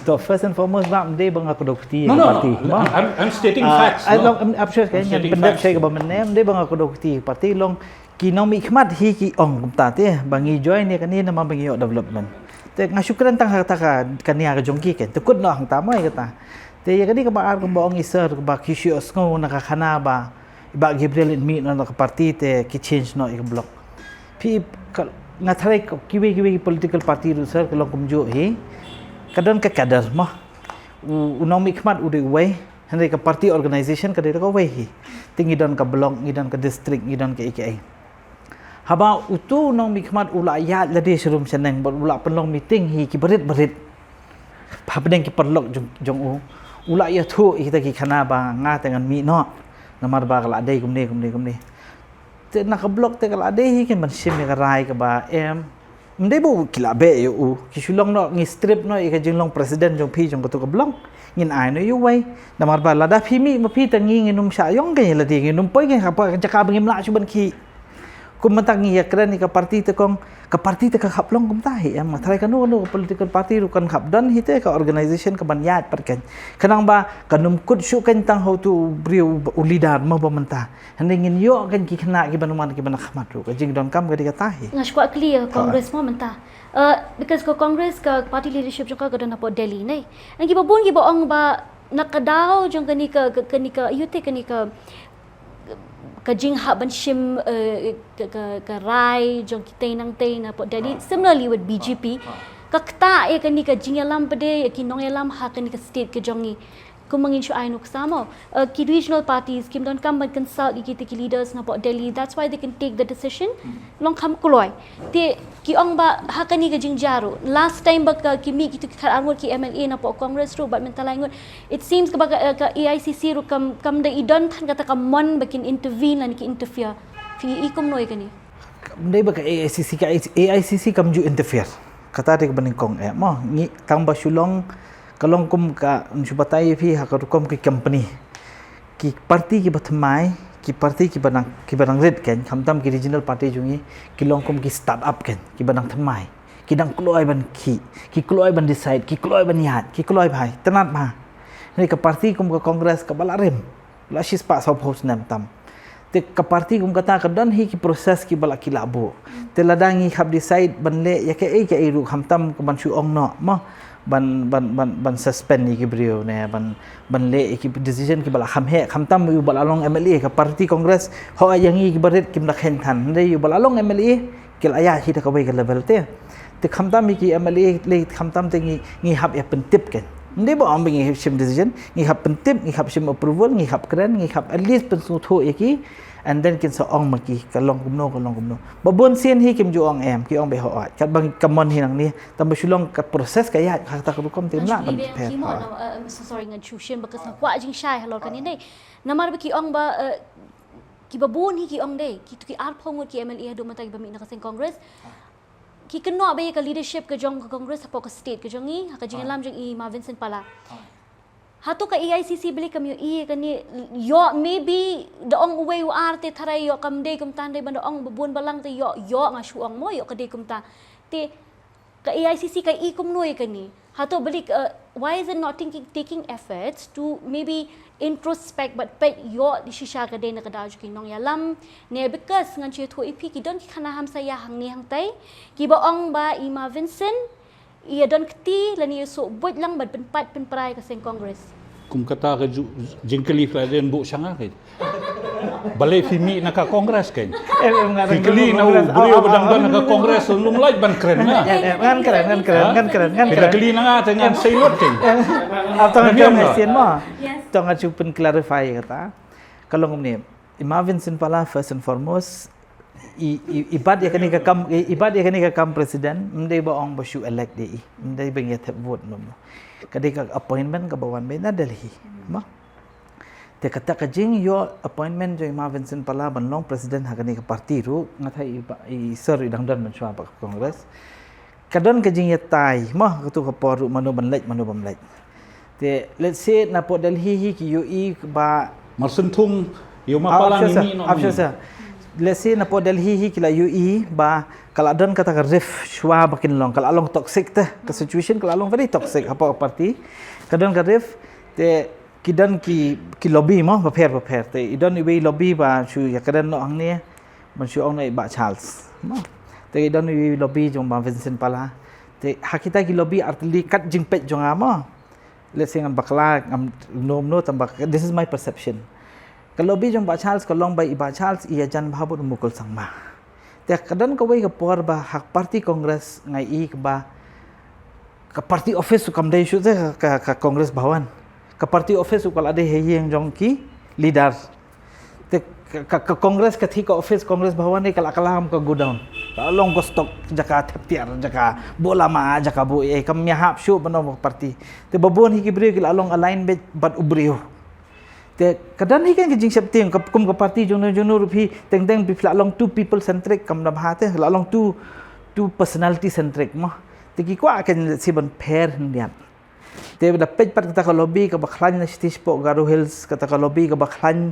To, first and foremost, Imam, ym dei ba nga kdew kti ïa ka party. No, no, no. I'm, I'm stating facts. Ah, long, I'm sure ka ngan pyndep shai kaba mynne, ym dei ba nga kdew kti ïa ka party, long ki nongmihkhmat hi ki ong kumta te, ba ngi join ïa kane namar ba ngi ïoh development. Te nga shu kren tang ha kata ka, kane ka jong ki, kan te kut noh hangta mo ïa kata. Te ïa kane kaba ar kumba ong i sir, kaba ki shu ïohsngew na ka khana ba i Bah Gabriel in mih noh na ka party te ki change noh ïa ka Block. Phi, ka, nga tharai ka, kiwei kiwei ki political party ruh sir, ka long kumjuh hi. Ka don ka cadre mo. U, u nongmihkhmat u dei uwei, hynrei ka party organization ka dei da kawei hi. Te ngi don ka Block, ngi don ka district, ngi don kaei kaei. Haba utu u nongmihkhmat u la ïaid lade sharum shaneng bad u la pynlong meeting hi ki barit barit hapdeng ki paralok jong, jong u, u la ïathuh ïa kita ki khana ba nga te ngan mih noh namar ba ka la dei kumne kumne kumne. Te na ka Block te ka la dei hi kin ban shim ïa ka rai kaba em. Ym dei ba u ki la beh ïa u, ki shu long noh, ngi strip noh ïa ka jinglong president jong phi jong katu ka Block. Ngin ai noh ïa uwei. Namar ba lada phi mih ma phi, te ngi ngin ym shah ïong kein ïa lade, ngin ym poi kein ha ka jaka ba ngim lah shuh ban khih. Kum mynta ngi ïa kren ïa ka party te kong, ka party te kan hap long kumta hi em. Nga tharai kano kano ka political party ruh kan hap don hi te ka organization kaban ïaid pat kein. Khnang ba kan ym kut shuh kein tang ha utu u briew u leader mo ba mynta. Hynrei ngin ïoh kein ki khynnah kiban wan kiban khmat ruh. Ka jingdonkam ka dei kata hi. Nga shu kwah kylli ïa ka Congress mo mynta. Uh, because ka Congress ka party leadership jong ka ka don hapoh Delhi ne. Nang kiba bun kiba ong ba na ka daw jong kane ka, ka, kane ka, ïa te kane ka, ka jinghap ban shim, uh, ka, ka, ka rai jong kitei nangtei na hapoh Delhi. Similarly with B J P. Ka ktah ïa kane ka jingïalam pat de ïa ki nongïalam ha kane ka state ka jong ngi. Kumba ngin shu ai nuksa mo, uh, ki regional parties kim donkam ban consult ïa kita ki leaders na hapoh Delhi. That's why they can take the decision. Long kham kloi. Te ki ong ba ha kane ka jingjia ruh, last time ba ka ki mih kitu ki khatar ngut ki M L A na hapoh Congress ruh bad mynta lai ngut, it seems ka ba ka, uh, ka A I C C ruh kam, kam da i don than kata ka mon ba kin intervene lane ki interfere. Phi i kumno ïa kane? Ym dei ba ka A I C C, ka A I C C kam ju interfere. Kata dei kaba nyngkong eh mo. Ngi tang ba shu long, ka long kum ka, ngan shu batai ïa phi ha ka rukom ki company. Ki party kiba thymmai, ki party kiba nang, kiba nang rit kein, khamtam ki regional party jong ngi, ki long kum ki start up kein, kiba nang thymmai. Ki dang kloi ban khih, ki kloi ban decide, ki kloi ban ïaid, ki kloi bha, tynnat bha. Hynrei ka party kum ka Congress kaba la rim. La shispah sawphew snem tam. Te ka party kum kata ka don hi ki process kiba la ki la buh. Te lada ngi hap decide ban leh ïa kaei kaei ruh khamtam ka ban shu ong noh mo. Ban, ban, ban, ban suspend ïa ki briew ne, ban, ban leh ïa ki decision kiba la kham heh, khamtam ïa uba la long M L A, ka party Congress, ho ïa ngi kiba rit kim da kheiñ than. Hynrei ïa uba la long M L A, ki la ïaid hi da kawei ka level te. Te khamtam ïa ki M L A lei, khamtam te ngi, ngi hap ïa pyntip kein. Ym dei ba ong ba ngi hap shim decision, ngi hap pyntip, ngi hap shim approval, ngi hap kren, ngi hap at least pynsngewthuh ïa ki, and then kin sa ong ma ki ka long kumno, ka long kumno. Ba bun sien hi kim ju ong em, ki ong ba hooid. Katba ka mon hi nangne, tang ba shu long ka process ka ïaid ha kata ka rukom te. Ngan lah shu ban kylli pher, ki mo, hooid. No, uh, I'm so sorry, ngan shu shim because nga kwah jingshai halor kane dei. Namar ba ki ong ba, uh, kiba bun hi ki ong dei, kitu ki arphew ngut ki M L A haduh mynta kiba mih na ka seng Congress. Ki kynnoh ba ïa ka leadership ka jong ka Congress hapoh ka state ka jong ngi, ha ka jingïalam jong i Ma Vincent Pala. Hato ka A I C C balei kam ïohi ïa kane, ïoh maybe da ong uwei u ar te tharai ïoh kam dei kumta, hynrei ban da ong ba bun balang te ïoh, ïoh nga shu ong mo, ïoh ka dei kumta. Te ka A I C C ka i kumno ïa kane? Hato balei, uh, why is it not taking, taking efforts to maybe introspect bad peit ïoh shisha ka dei na ka daw jong ki nongïalam? Ne because ngan shu ïathuh ïa phi ki don ki khana hamsaïa hangne hangtai kiba ong ba i Ma Vincent i ïa don kti lane i ïa suk buit lang ban pynpait pynpra ïa ka seng Congress. Kum kata ka ju-, jingkylli phi la dei ban buh sha nga kein. Balei phi mih na ka Congress kein? Em em ngan Phi kylli na u briew ba dang don na ka Congress, lum lait ban kren na. Em em ngan kren ngan kren ngan kren ngan Phi da kren. kylli na nga te ngan sei lut kein. Ap tong Ngan ngan diam kren lah. Sien mo. Yes. Tong ngan shu pyn clarify kata. Ka long kumne. I Ma Vincent Pala first and foremost. I i i bat ïa kane ka kam i bat ïa kane ka kam president. Ym dei ba ong ba shu elect dei i. Ym dei ba ngi thep vote mo. Ka dei ka appointment kaba wan beit na Delhi. Mo. Te kata ka jingïoh appointment jong i Ma Vincent Pala ban long president ha kane ka party ruh, nga tharai i ba- i sir i dang don mynshuwa bad ka Congress. Ka don ka jingïatai mo, katu ka por ruh mano ban leit mano bym leit. Te let's say na pdeng Delhi hi ki ïohi ba Mar syn thung ïa u Ma Pala ngi mih noh. Let's say na pdeng Delhi hi ki la ïohi ba ka la don kata ka rift shuwa ba kin long, ka la long toxic te. Ka situation ka la long very toxic hapoh ka party. Ka don ka rift te ki don ki ki lobby mo bapher bapher te. I don iwei i lobby ba shu ïakren noh hangne, ban shu ong noh i Bah Charles mo. Te i don iwei i lobby jong Bah Vincent Pala. Te ha kita ki lobby artylli kat jingpeit jong nga mo. Let's say ngam bakla, ngam nom no tang ba this is my perception. Ka lobby jong Bah Charles ka long ba i Bah Charles i ïajan bha bad u Mukul Sangma. Te ka don kawei ka por ba ha party Congress nga i ba ka party office kam dei shuh te ka, ka, ka Congress Bhawan. Ka party office ka la dei ha ïing jong ki leader. Te ka, ka, ka Congress ka thik ka office Congress Bhawan ne ka la kylla kum ka godown. Ka long ka stock jaka thep tiar, jaka buh lama, jaka buh ei, kam ïahap shuh ban ong ka party. Te ba bun hi ki briew ki la long align bad, bad u briew. Te ka don hi kan ka jingsheptieng ka kum ka party jong no jong no ruh phi teng teng phi la long too people centric kam da bha te la long too too personality centric mo. Te ki kwah kan si ban pher hyndiat. Te da peit pat kata ka lobby kaba khlaiñ na stage po Garo Hills, kata ka lobby kaba khlaiñ,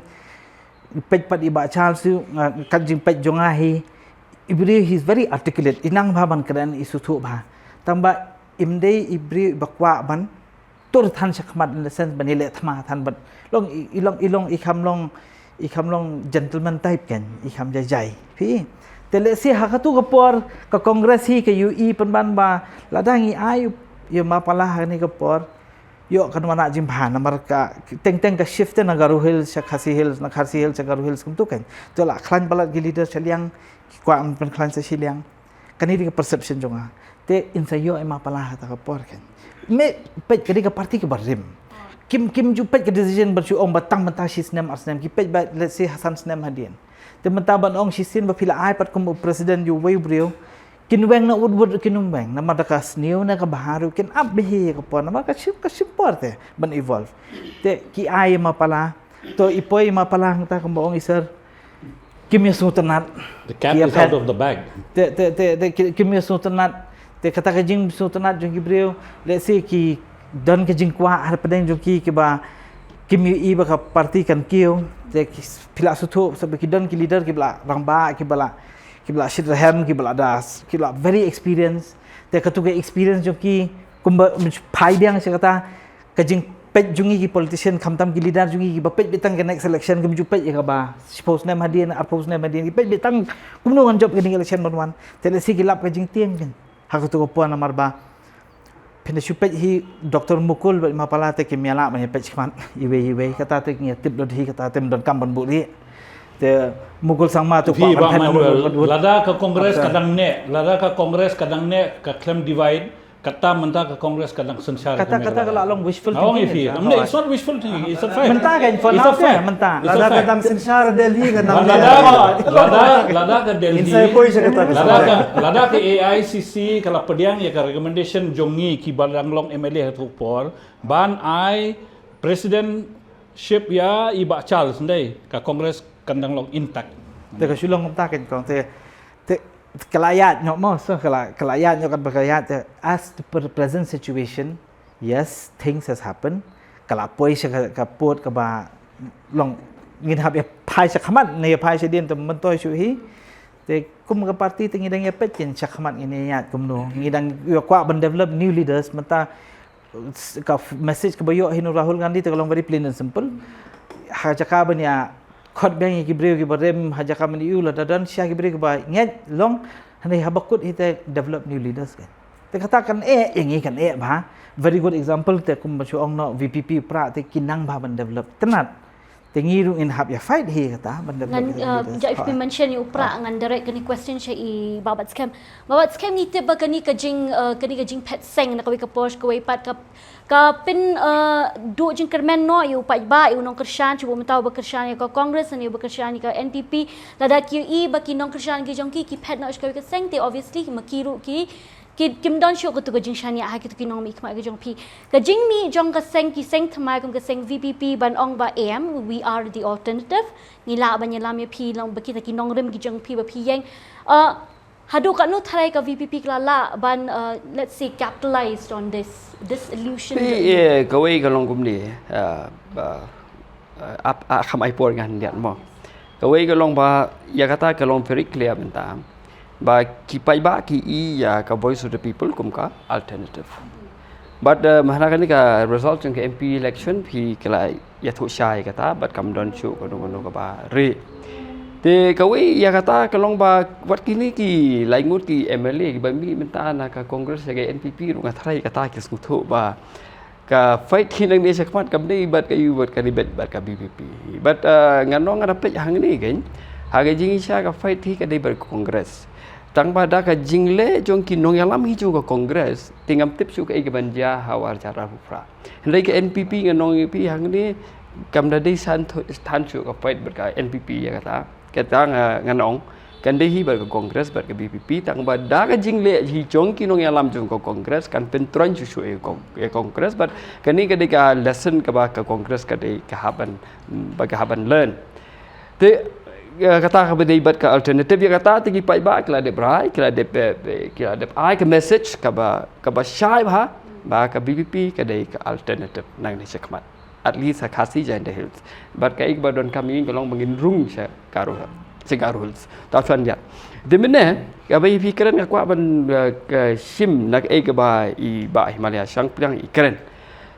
peit pat i Bah Charles, kat jingpeit jong nga hi, i briew, he's very articulate, i nang bha ban kren, i sngewthuh bha. Tang ba im dei i briew iba kwah ban tur than shakhmat in the sense ban ïaleh thma than bad long i, i long, i long, i kham long, i kham long gentleman type kan, i kham jai jai. Phi. Te lehse ha katu ka por ka Congress hi ka ïohi pynban ba lada ngi ai ïa Ma Pala ha kane ka por, ïoh kan wan jingbha namar ka teng teng ka shift na Garo Hills sha Khasi Hills, na Khasi Hills sha Garo Hills kumtu kan. Te la khlaiñ palat ki leader shiliang, ki kwah ban pynkhlaiñ sa shiliang. Kane dei ka perception jong nga. Te in sa ïoh ïa Ma Pala ha kata ka por kan. Me peit ka dei ka party kaba rim. Kim, kim ju peit ka decision ban shu ong ba tang mynta shi snem ar snem, ki peit ba let's say ha san snem hadien. Te mynta ban ong shisien ba phi la ai pat kum u president ïa uwei u briew. Kin weng na ud ud kin weng namar da ka sniew na ka bha ruh kin ap bha ïa ka por namar ka shim, ka shim por te ban evolve. Te ki ai ïa Ma Pala, to i poi Ma Pala hangta kumba ong i sir. Kim ïa sngewtynnat. The cat is out of the bag. Te, te, te, te ki- kim ïa sngewtynnat. Te kata ka jingsngewtynnat jong ki briew, let's say ki don ka jingkwah hapdeng jong ki kiba kim ïohi ba ka party kan kiew. Te ki phi la sngewthuh sa ba ki don ki leader kiba la rangbah, kiba la, kiba la shit rhem, kiba la das, kiba la very experienced. Te katu ka experience jong ki kumba phai biang sha kata ka jingpeit jong ngi ki politician, khamtam ki leader jong ngi kiba peit beit tang ka next election, kim ju peit ïa kaba shiphew snem hadien, arphew snem hadien, ki peit beit tang kumno ngan jop kane ka election ban wan. Te lehse ki lap ka jingtieng kan. Ha katu ka por namar ba phin da shu peit hi Doctor Mukul bad Ma Pala te kim ïa lah ban ïa peit shakhmat iwei iwei, kata te ngi ïa tip lut hi, kata te ym donkam ban buhrieh. Te Mukul Sangma te Phi Bah Manuel, lada ka Congress ka dang neh, lada ka Congress ka dang neh, ka khlem divide, kata mynta ka Congress ka dang synshar. Kata, kata ka la long wishful Nga ong ïa thinking. phi. Ym, it's not wishful thinking, it's a fact. Mynta kan for It's now a fact. Mynta. It's a Lada ka fact. dang synshar Delhi ka dang Lada, lada, lada ka Delhi. Inside poi sha kata ka Lada ka, synshar. lada ka A I C C ka la pdiang ïa ka recommendation jong ngi kiba dang long M L A ha tu por ban ai presidentship ïa i Bah Charles, ndei ka Congress kan dang long intact. Te ka shu long kumta kan kong te, te ka la ïaid noh mo, so ka la, ka la ïaid noh, katba ka la ïaid te as the pre- present situation, yes, things has happened. Ka la poi sha ka, ka pud kaba long ngin hap ïa phai shakhmat ne ïa phai shadien te myntoi shuh hi. Te kum ka party te ngi dang ïa peit kin shakhmat ngin ïa ïaid kumno. Ngi dang ïa kwah ban develop new leaders mynta. Ka f- message kaba ïoh hi na u Rahul Gandhi te ka long very plain and simple. Ha jaka ban ïa khot biang ïa ki briew kiba rim, ha jaka ban ïoh lada don sha ki briew kiba ngeit, long hangne haba kut hi te develop new leaders kan. Te kata kan eh, ïa ngi kan eh bha. Very good example te kum ba shu ong noh V P P pra te ki nang bha ban develop. Tynnat. Te ngi ruh ngin hap ïa fight hi kata ban da ngan, uh, ja if mention ïa u Prah ngan direct kani question sha i Bah Batskhem. Bah Batskhem, ngi tip ba kani ka jing, uh, kani ka jingphet seng na kawei ka por sha kawei pat ka, ka pyn, uh, duh jingkyrmen noh ïa u paidbah, ïa u nongkyrshan, shu ba mynta u ba kyrshan ïa ka Congress ne u ba kyrshan ïa ka N P P. Lada ki ïohi ba ki nongkyrshan ki jong ki ki phet noh sha kawei ka seng, te obviously ma ki ruh ki ki, kim don shuh katu ka jingshaniah ha kitu ki nongmihkhmat ki jong phi. Ka jingmih jong ka seng, ki seng thymmai kum ka seng V P P ban ong ba em, we are the alternative. Ngi lah ban ïalam ïa phi long ba kita ki nongrim ki jong phi ba phi ïeng. Uh, haduh katno tharai ka V P P ka la lah ban, uh, let's say, capitalized on this, this illusion? Phi, eh, kawei ka long kumne, uh, ba, uh, ap, ah, kham ai por ngan liat mo. Kawei ka long ba, ïa kata ka long very clear mynta. Ba ki paidbah ki i ïa ka Voice of the People kum ka alternative. But, uh, mynta kane ka result jong ka M P election phi ka la ïathuh shai kata, but kam don shuh kano kano kaba rieh. Te kawei ïa kata ka long ba wat kine ki laingut ki M L A kiba mih mynta na ka Congress ïa ka N P P ruh nga tharai kata ki sngewthuh ba ka fight hi nangne shakhmat kam dei bad ka U, bad ka dei bad, bad ka V P P. Bad, uh, ngan ong nga da peit hangne kein, ha ka jingshisha ka fight hi ka dei bad ka Congress. Tang ba da ka jingleh jong ki nongïalam hi jong ka Congress, te ngam tip shuh kaei kaban jia ha u ar hajar arphew phra. Hynrei ka N P P ngan ong ïa phi hangne kam da dei san tho-, than shuh ka fight bad ka N P P ïa kata. Kata nga, ngan ong, kan dei hi bad ka Congress bad ka V P P, tang ba da ka jingleh hi jong ki nongïalam jong ka Congress kan pyntroiñ shuh shuh ïa ka Con-, ïa ka Congress, bad kane ka dei ka lesson kaba ka Congress ka dei ka hap ban, ba ka hap ban learn. Te, eh, kata kaba dei bad ka alternative ïa kata, te ki paidbah ki la dep rai, ki la dep, eh, eh, ki la dep ai ka message kaba, kaba shai bha, ba ka V P P ka dei ka alternative nangne shakhmat. At least ha Khasi Jaintia Hills. Bad kaei kaba donkam ïa ngi ka long ba ngin rung sha Garo, sha Garo Hills. Ta shuwa ïa. Te mynne, kaba ïa phi kren nga kwah ban, eh, ka shim na kaei kaba i Bah Himalaya Shangpliang i kren.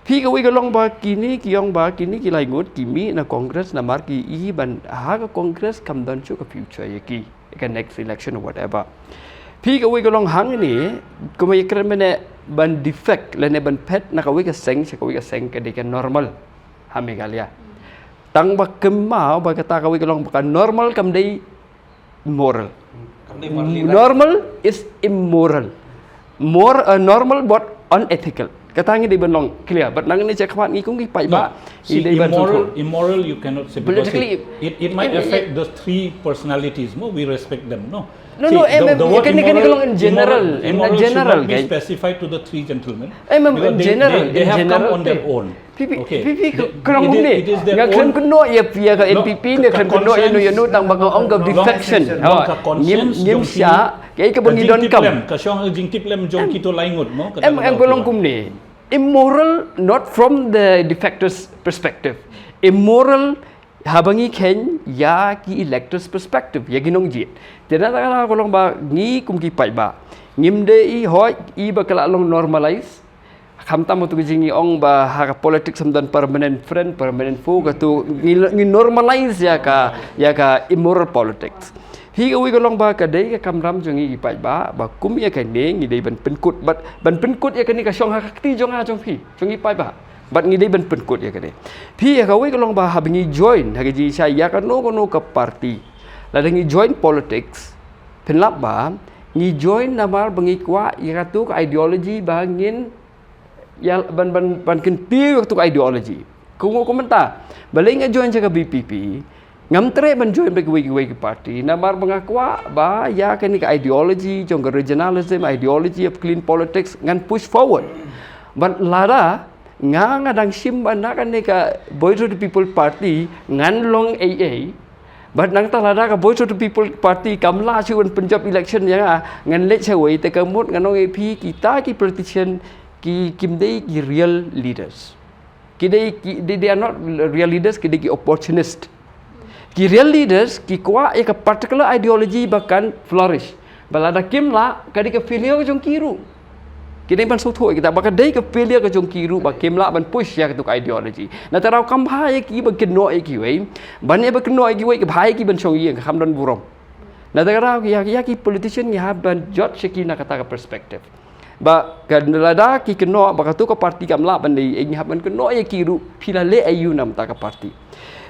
Phi, kawei ka long ba kine ki ong ba kine ki laingut ki mih na Congress namar ki i ban ha ka Congress kam don shuh ka future ïa ki. Ka next election or whatever. Phi, kawei ka long hangne, kumba ïa kren mynne ban defect lane ban phet na kawei ka seng sha kawei ka seng ka dei ka normal ha Meghalaya. Tang ba kynmaw ba kata kawei ka long ba ka normal kam dei moral. Kam dei morally right. Normal is immoral. Mor-, uh, normal but unethical. Kata ngi dei ban long clear. But nangne shakhmat ngi kum ki paidbah, ngi dei ban sngewthuh. Immoral, immoral you cannot say because politically, it, it, it might affect the three personalities. No, we respect them. No. No, no, em, em, kane, kane ka long in general, in general, should not be specified to the three gentlemen. Em, em, in general, they, they have come on their own. Phi, phi, phi, phi, ka long kumne. Nga khlem kynnoh ïa phi ïa ka N P P, nga khlem kynnoh ïa no ïa no, tang ba ka ong ka defection. Ngim, ngim shah, kaei kaba ngi donkam. Ka shong jingtip lem jong kito laingut, no? Em, em, ka long kumne. Immoral, not from the defectors' perspective. Immoral, haba ngi kheiñ ïa ki electors' perspective, ïa ki nongjied. Te na kata ka long ba ngi kum ki paidbah ngim dei i hoi i ba ka la long normalize. Khamtam katu ka jingïong ba ha ka politics ym don permanent friend, permanent foe, katu ngi, ngi normalize ïa ka, ïa ka immoral politics. Hi kawei ka long ba ka dei ka kamram jong ngi ki paidbah ba kum ïa kane ngi dei ban pynkut, bad ban pynkut ïa kane ka shong ha ka kti jong nga jong phi, jong ngi paidbah. Bad ngi dei ban pynkut ïa kane. Phi, ïa kawei ka long ba haba ngi join ha ka jingshai ïa kano kano ka party, lada ngi join politics, pynlap ba ngi join namar ba ngi kwah ïa katu ka ideology ba ngin ïa ban, ban, ban kyntiew ïa katu ka ideology. Kumno kumta, balei nga join sha ka V P P, ngam treh ban join bad kiwei kiwei ki party namar ba nga kwah ba ïa kane ka ideology jong ka regionalism, ideology of clean politics ngan push forward. Bad lada nga, nga dang shim ba na kane ka Voice of the People Party ngan long A A, bad nangta lada ka Voice of the People Party kam lah shuh ban pynjop election ïa nga, ngan leit shawei, te ka mut ngan ong ïa phi, kita ki politician ki, kim dei ki real leaders. Ki dei ki, they, they are not real leaders, ki dei ki opportunist. Ki real leaders ki kwah ïa ka particular ideology ba kan flourish. Ba lada kim lah, ka dei ka failure ka jong ki ruh. Ki dei ban sngewthuh ïa kita ba ka dei ka failure ka jong ki ruh ba kim lah ban push ïa katu ka ideology. Na kata ka daw kam bha ïa ki ba kynnoh ïa kiwei. Ban ïa ba kynnoh ïa kiwei ka bha ïa ki ban shong ïing, kam don burom. Na kata ka daw ïa, ïa ki politician ngi hap ban judge ïa ki na kata ka perspective. Ba ka lada ki kynnoh ba katu ka party kam lah ban dei, ngi hap ban kynnoh ïa ki ruh phi la leh aïu na kata ka party.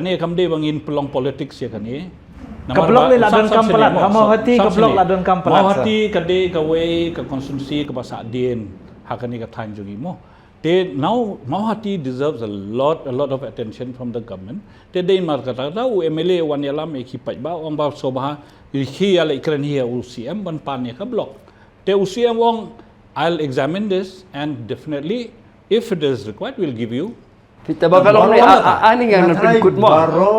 Kane kam dei ba ngin pynlong politics ïa kane. Ka block ne la donkam palat, ha Mawhati ka block la donkam palat, sir. Mawhati ka dei kawei ka constituency kaba sahdien ha kane ka thaiñ jong ngi mo. Te now Mawhati deserves a lot, a lot of attention from the government. Te dei namar kata kata u M L A wan ïalam ïa ki paidbah, ong ba sngewbha ïa ki ïa leit kren hi ïa u C M ban pan ïa ka block. Te u C M ong, I'll examine this and definitely, if it is required, we'll give you. Te ba ka long ne, a, a, a, ni ngan pynkut mo.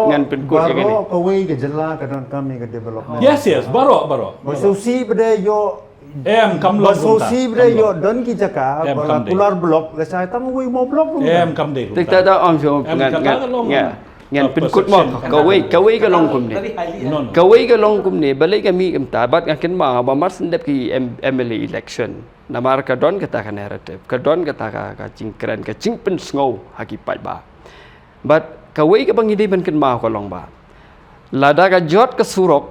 Ngan pynkut ïa kane. Baroh kawei ka jylla ka donkam ïa ka development. Yes, yes, baroh, baroh. Ba sngewsih ba dei ïoh Em, kam long kumta. Ba sngewsih ba dei ïoh don ki jaka, ba la kular block, la shai tang wei mo block kumta. Em, kam dei kumta. Tik ta ta ong shu ngan, ngan pynkut mo. Kawei, kawei ka long kumne. Kawei ka long kumne, balei ka mih kumta, bad nga kynmaw ba mar shu dep ki M-, M L A election. Namar ka don kata ka narrative, ka don kata ka, ka jingkren, ka jingpynsngew ha ki paidbah. Bad kawei kaba ngi dei ban kynmaw ka long ba lada ka jot ka surok,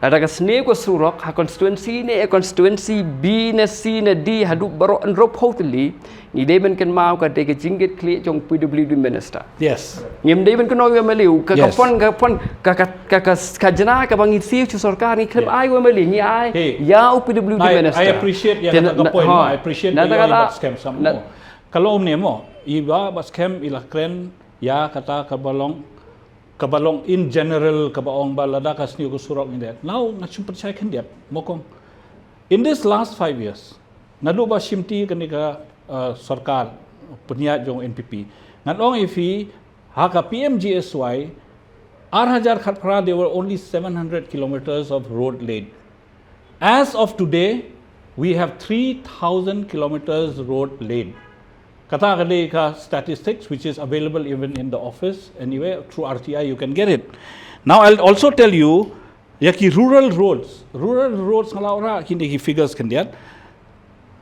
lada ka sniew ka surok, ha constituency ne, constituency B ne, C ne, D, haduh baroh hynriewphew tylli, ngi dei ban kynmaw ka dei ka jingkit khlieh jong P W D minister. Yes. Ngim dei ban kynmaw ïa u M L A, ka, ka fund, ka fund, ka, ka, ka, ka, ka jna kaba ngi siew sha sorkar, ngi khlem ai ïa u M L A, ngi ai ïa u P W D minister. I appreciate ïa kata ka point, I appreciate ïa u Bah Skhem Sammo. Ka long ne mo, i Bah Skhem i la kren ïa kata kaba long, kaba long in general, kaba ong ba lada ka sniew ka surok ngi dei. Now, nga shu pynshai khyndiat, mo kong. In this last five years, naduh ba shimti kane ka, uh, sorkar pynïaid jong N P P, ngan ong ïa phi, ha ka P M G S Y, ar hajar khatphra, there were only seven hundred kilometers of road laid. As of today, we have three thousand kilometers road laid. Kata ka dei ka statistics which is available even in the office, anywhere through R T I you can get it. Now I'll also tell you, ïa ki rural roads, rural roads nga la ong ïa kine ki figures khyndiat.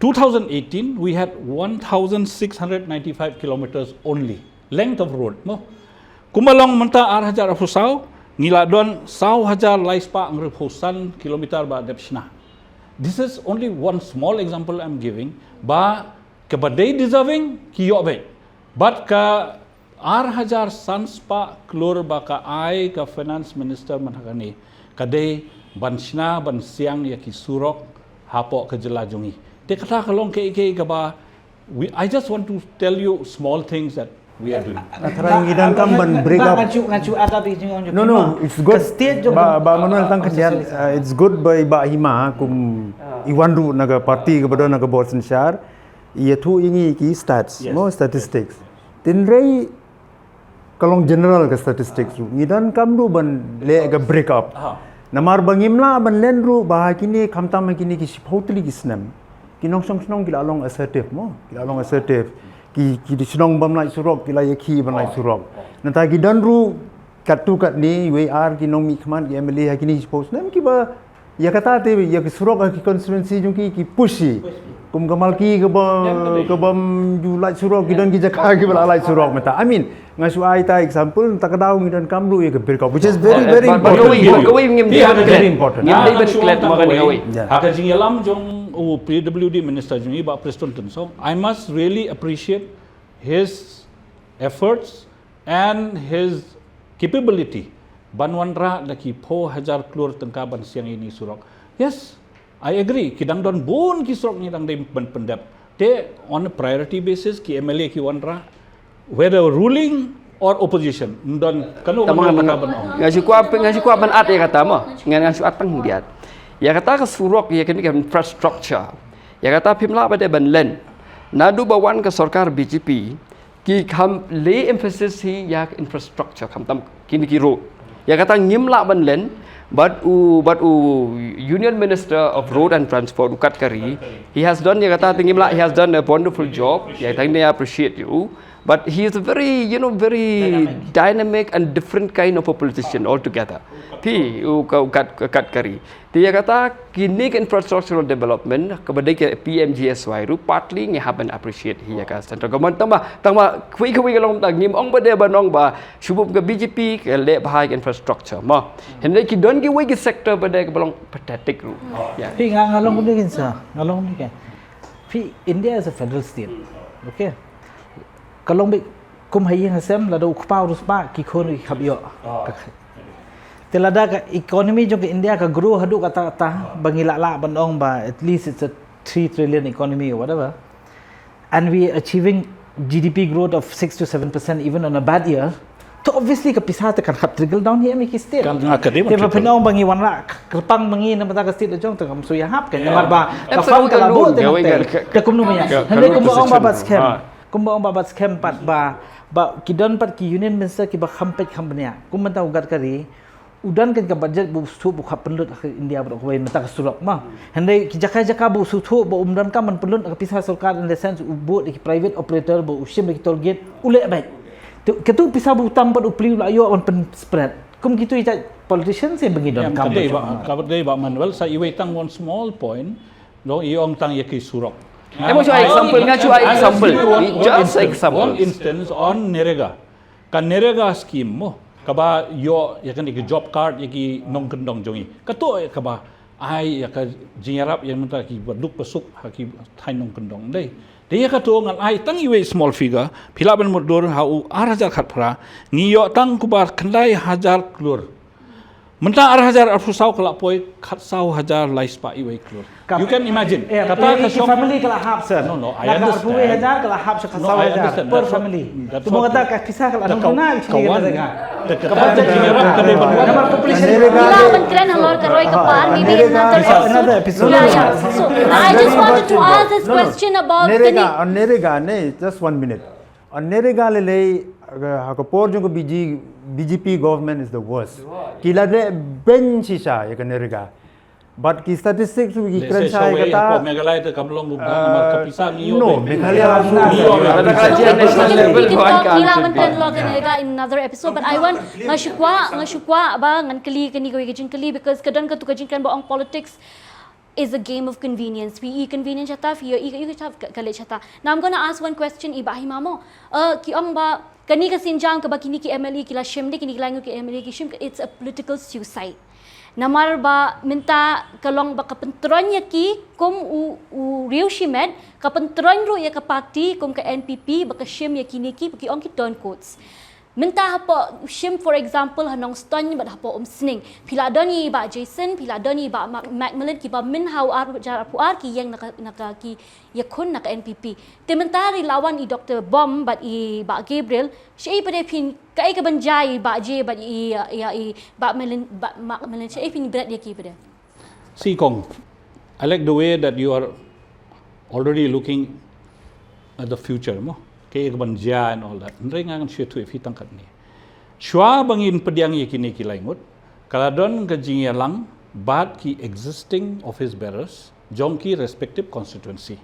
Two thousand eighteen, we had one thousand six hundred ninety-five kilometers only length of road, mo. Kumba long mynta ar hajar arphew saw, ngi la don saw hajar lai spah hynriewphew san kilometer ba dep shna. This is only one small example I'm giving, ba kaba dei deserving ki ïoh beit. Bad ka ar hajar san spah klur ba ka ai ka finance minister mynta kane, ka dei ban shna ban siang ïa ki surok hapoh ka jylla jong ngi. Te kata ka long kaei kaei kaba We, I just want to tell you small things that we are doing. Nga tharai ngi donkam ban break up. Ngachu ngachu ada bi jing. No, no, it's good. State jong Bah, Bah Manuel, tang khyndiat. Uh, it's good ba i Bah Hima kum i wan ruh na ka party kaba don na ka bor synshar. Ïathuh ïa ngi ki stats, Yes. mo, statistics. Tynrai ka long general ka statistics ruh. Ngi donkam ruh ban leh ka break up. Aha. Namar ba ngim lah ban len ruh ba ha kine, khamtam ha kine ki shiphew tylli ki snem, ki nongshong shnong ki la long assertive, mo, ki la long assertive. Ki, ki shnong bym lait surok ki la ïakhih ban lait surok. Nangta ki don ruh katto katne, wei ar ki nongmihkhmat ki M L A ha kine shiphew snem kiba ïa kata te ïa ki surok ha ki constituency jong ki, ki push hi. Kum ka Malki kaba, kabym ju lait surok, ki don ki jaka kiba la lait surok mynta. I mean, nga shu ai ta example, nangta ka daw ngi donkam ruh ïa ka break up, which is very, very Ba important. kawei, ba kawei ngim Ïa, tiap ka klet. very important. Ngim Ah, dei ban shu klet tang ma kane kawei. Kawei. Yeah. Ha ka jingïalam jong u P W D minister jong i, Bah Prestone Tynsong, I must really appreciate his efforts and his capability ban wanrah da ki phew hajar klur tyngka ban siang ïa kine ki surok. Yes, I agree. Ki dang don bun ki surok ngi dang dei ban pyndep. Te on a priority basis ki M L A ki wanrah, whether ruling or opposition, don kano kano kata ban ong. Nga shu kwah, nga shu kwah ban add ïa kata mo. Nga, nga shu add tang khyndiat. Ïa kata ka surok, ïa kane ka infrastructure. Ïa kata phim lah ba dei ban len. Naduh ba wan ka sorkar B J P, ki kham leh emphasis hi ïa ka infrastructure, khamtam kine ki road. Ïa kata ngim lah ban len, but u, but u Union Minister of Road and Transport, u Gadkari, he has done, ïa kata te ngim lah, he has done a wonderful job. Ïa kata ngi appreciate ïa u. But he is a very, you know, very dynamic and different kind of a politician altogether. Phi, u Gad-, Gadkari. Te ïa kata kine ki infrastructural development kaba dei ka P M G S Y ruh partly ngi hap ban appreciate hi ïa ka central government. Tang ba, tang ba kawei kawei ka long, tang ngim ong ba dei ban ong ba shu buh ka B J P ka leh bha ïa ka infrastructure mo. Hynrei ki don kiwei ki sector ba dei kaba long pathetic ruh. Ïa. Phi, nga, nga long kumne kin sa, nga long kumne kin. Phi, India is a federal state. Okay. Ka long beit kum ha ïing ha sem, lada u kpa u riewspah, ki khun ki khap ïoh. Te lada ka economy jong ka India ka grow haduh katta katta, ba ngi lah lah ban ong ba at least it's a three trillion economy or whatever, and we achieving G D P growth of six to seven percent even on a bad year, to obviously ka pisa te kan hap trickle down hi em ïa ki state. Kan, nga ka dei ban Te ba trickle. Pynong ba ngi wanrah kyrpang ba ngi namar ka state la jong te kam shu ïahap ka namar ba ka fund ka la buh te nangta. Te kumno ba ïa. Hynrei kumba ong ba Bah Skhem. Kumba ong ba Bah Skhem pat ba, ba ki don pat ki union minister kiba kham peit kham bniah. Kum mynta u Gadkari, u don kan ka budget ba u shu buh khap pynlut ha India baroh kawei mynta ka surok mo. Hynrei ki jaka jaka ba u shu buh ba um donkam ban pynlut ka pisa sorkar in the sense u buh da ki private operator ba u shim da ki toll gate u leh beit. Te katu pisa ba u tam pat u plie u la ïoh ban pynspread. Kum kitu ïa politician seh ba ngi donkam. Ka dei ba, ka dei ba Manuel, sa iwei tang one small point. Dong i ong tang ïa ki surok. Em, shu ai example, nga shu ai example. Just example. One instance on NREGA. Ka NREGA scheme mo, kaba ïoh ïa kane ki job card ïa ki nongkyndong jong i. Kato ïa kaba ai ïa ka jingïarap ïa mynta kiba duk ba suk ha ki thaiñ nongkyndong dei. Te ïa kato ngan ai tang iwei small figure, phi lah ban mutdur ha u ar hajar khatphra, ngi ïoh tang kumba khyndai hajar klur. Mynta ar hajar arphew saw ka la poi khatsaw hajar lai spah iwei klur. You can imagine. Kata ka shong family ka la hap, sir. No, no, I Na ka understand. Arphew hajar ka la hap sha No, khatsaw I hajar understand. per That's what- family. that's Kumba what- kata ka pisa ka la Ka nang kena ka actually wan- kata ka. Ka kata ka jingïarap ka dei ban wan. Namar population. Ngi lah ban kren halor ka roi ka par, maybe another episode. Another episode. Yeah, yeah. So I just wanted to ask this question about NREGA, on NREGA ne, just one minute. On NREGA lei lei, uh, ha ka por jong ka B G, B J P government is the worst. Ki la leh beiñ shisha ïa ka NREGA. But ki statistics ki kren shai kata. Meghalaya te kam long rup namar ka pisa ngi ïoh. No, Meghalaya. We can talk, ngi lah ban kren halor ka NREGA in another episode, but I want, nga shu kwah, nga shu kwah ba ngan kylli kane kawei ka jingkylli, because ka don katu ka jingkren ba ong politics is a game of convenience. Phi i convenience shata, phi ïoh i, i, i, ka, ka leh shata. Now I'm gonna ask one question i Bah Hima mo. Uh, ki ong ba kane ka sienjam kaba kine ki M L A ki la shim de, kine ki laingut ki M L A ki shim, it's a political suicide. Namar ba mynta ka long ba ka pyntroiñ ïa ki kum u, u riew shimet, ka pyntroiñ ruh ïa ka party kum ka N P P ba ka shim ïa kine ki, ba ki ong ki turncoats. Mynta hapoh shim, for example, ha Nongstoiñ bad hapoh Umsning, phi la don ïa i Bah Jason, phi la don ïa i Bah Mac- Macmillan, kiba mynha u ar hajar arphew ar ki ïeng na ka, na ka, ki ïakhun na ka N P P. Te mynta ri la wan i Doctor Bom bad i Bah Gabriel, shaei pat de phin, kaei kaban jia i Bah J bad i, i, i Bah Melin, Bah Macmillan, shaei phin bret ïa ki pat de? See, Kong, I like the way that you are already looking at the future, mo. Kaei kaban jia and all that. Hynrei nga ngan shu ïathuh ïa phi tang katne. Shuwa ba ngin pdiang ïa kine ki lai ngut, ka la don ka jingïalang bad ki existing office bearers jong ki respective constituency.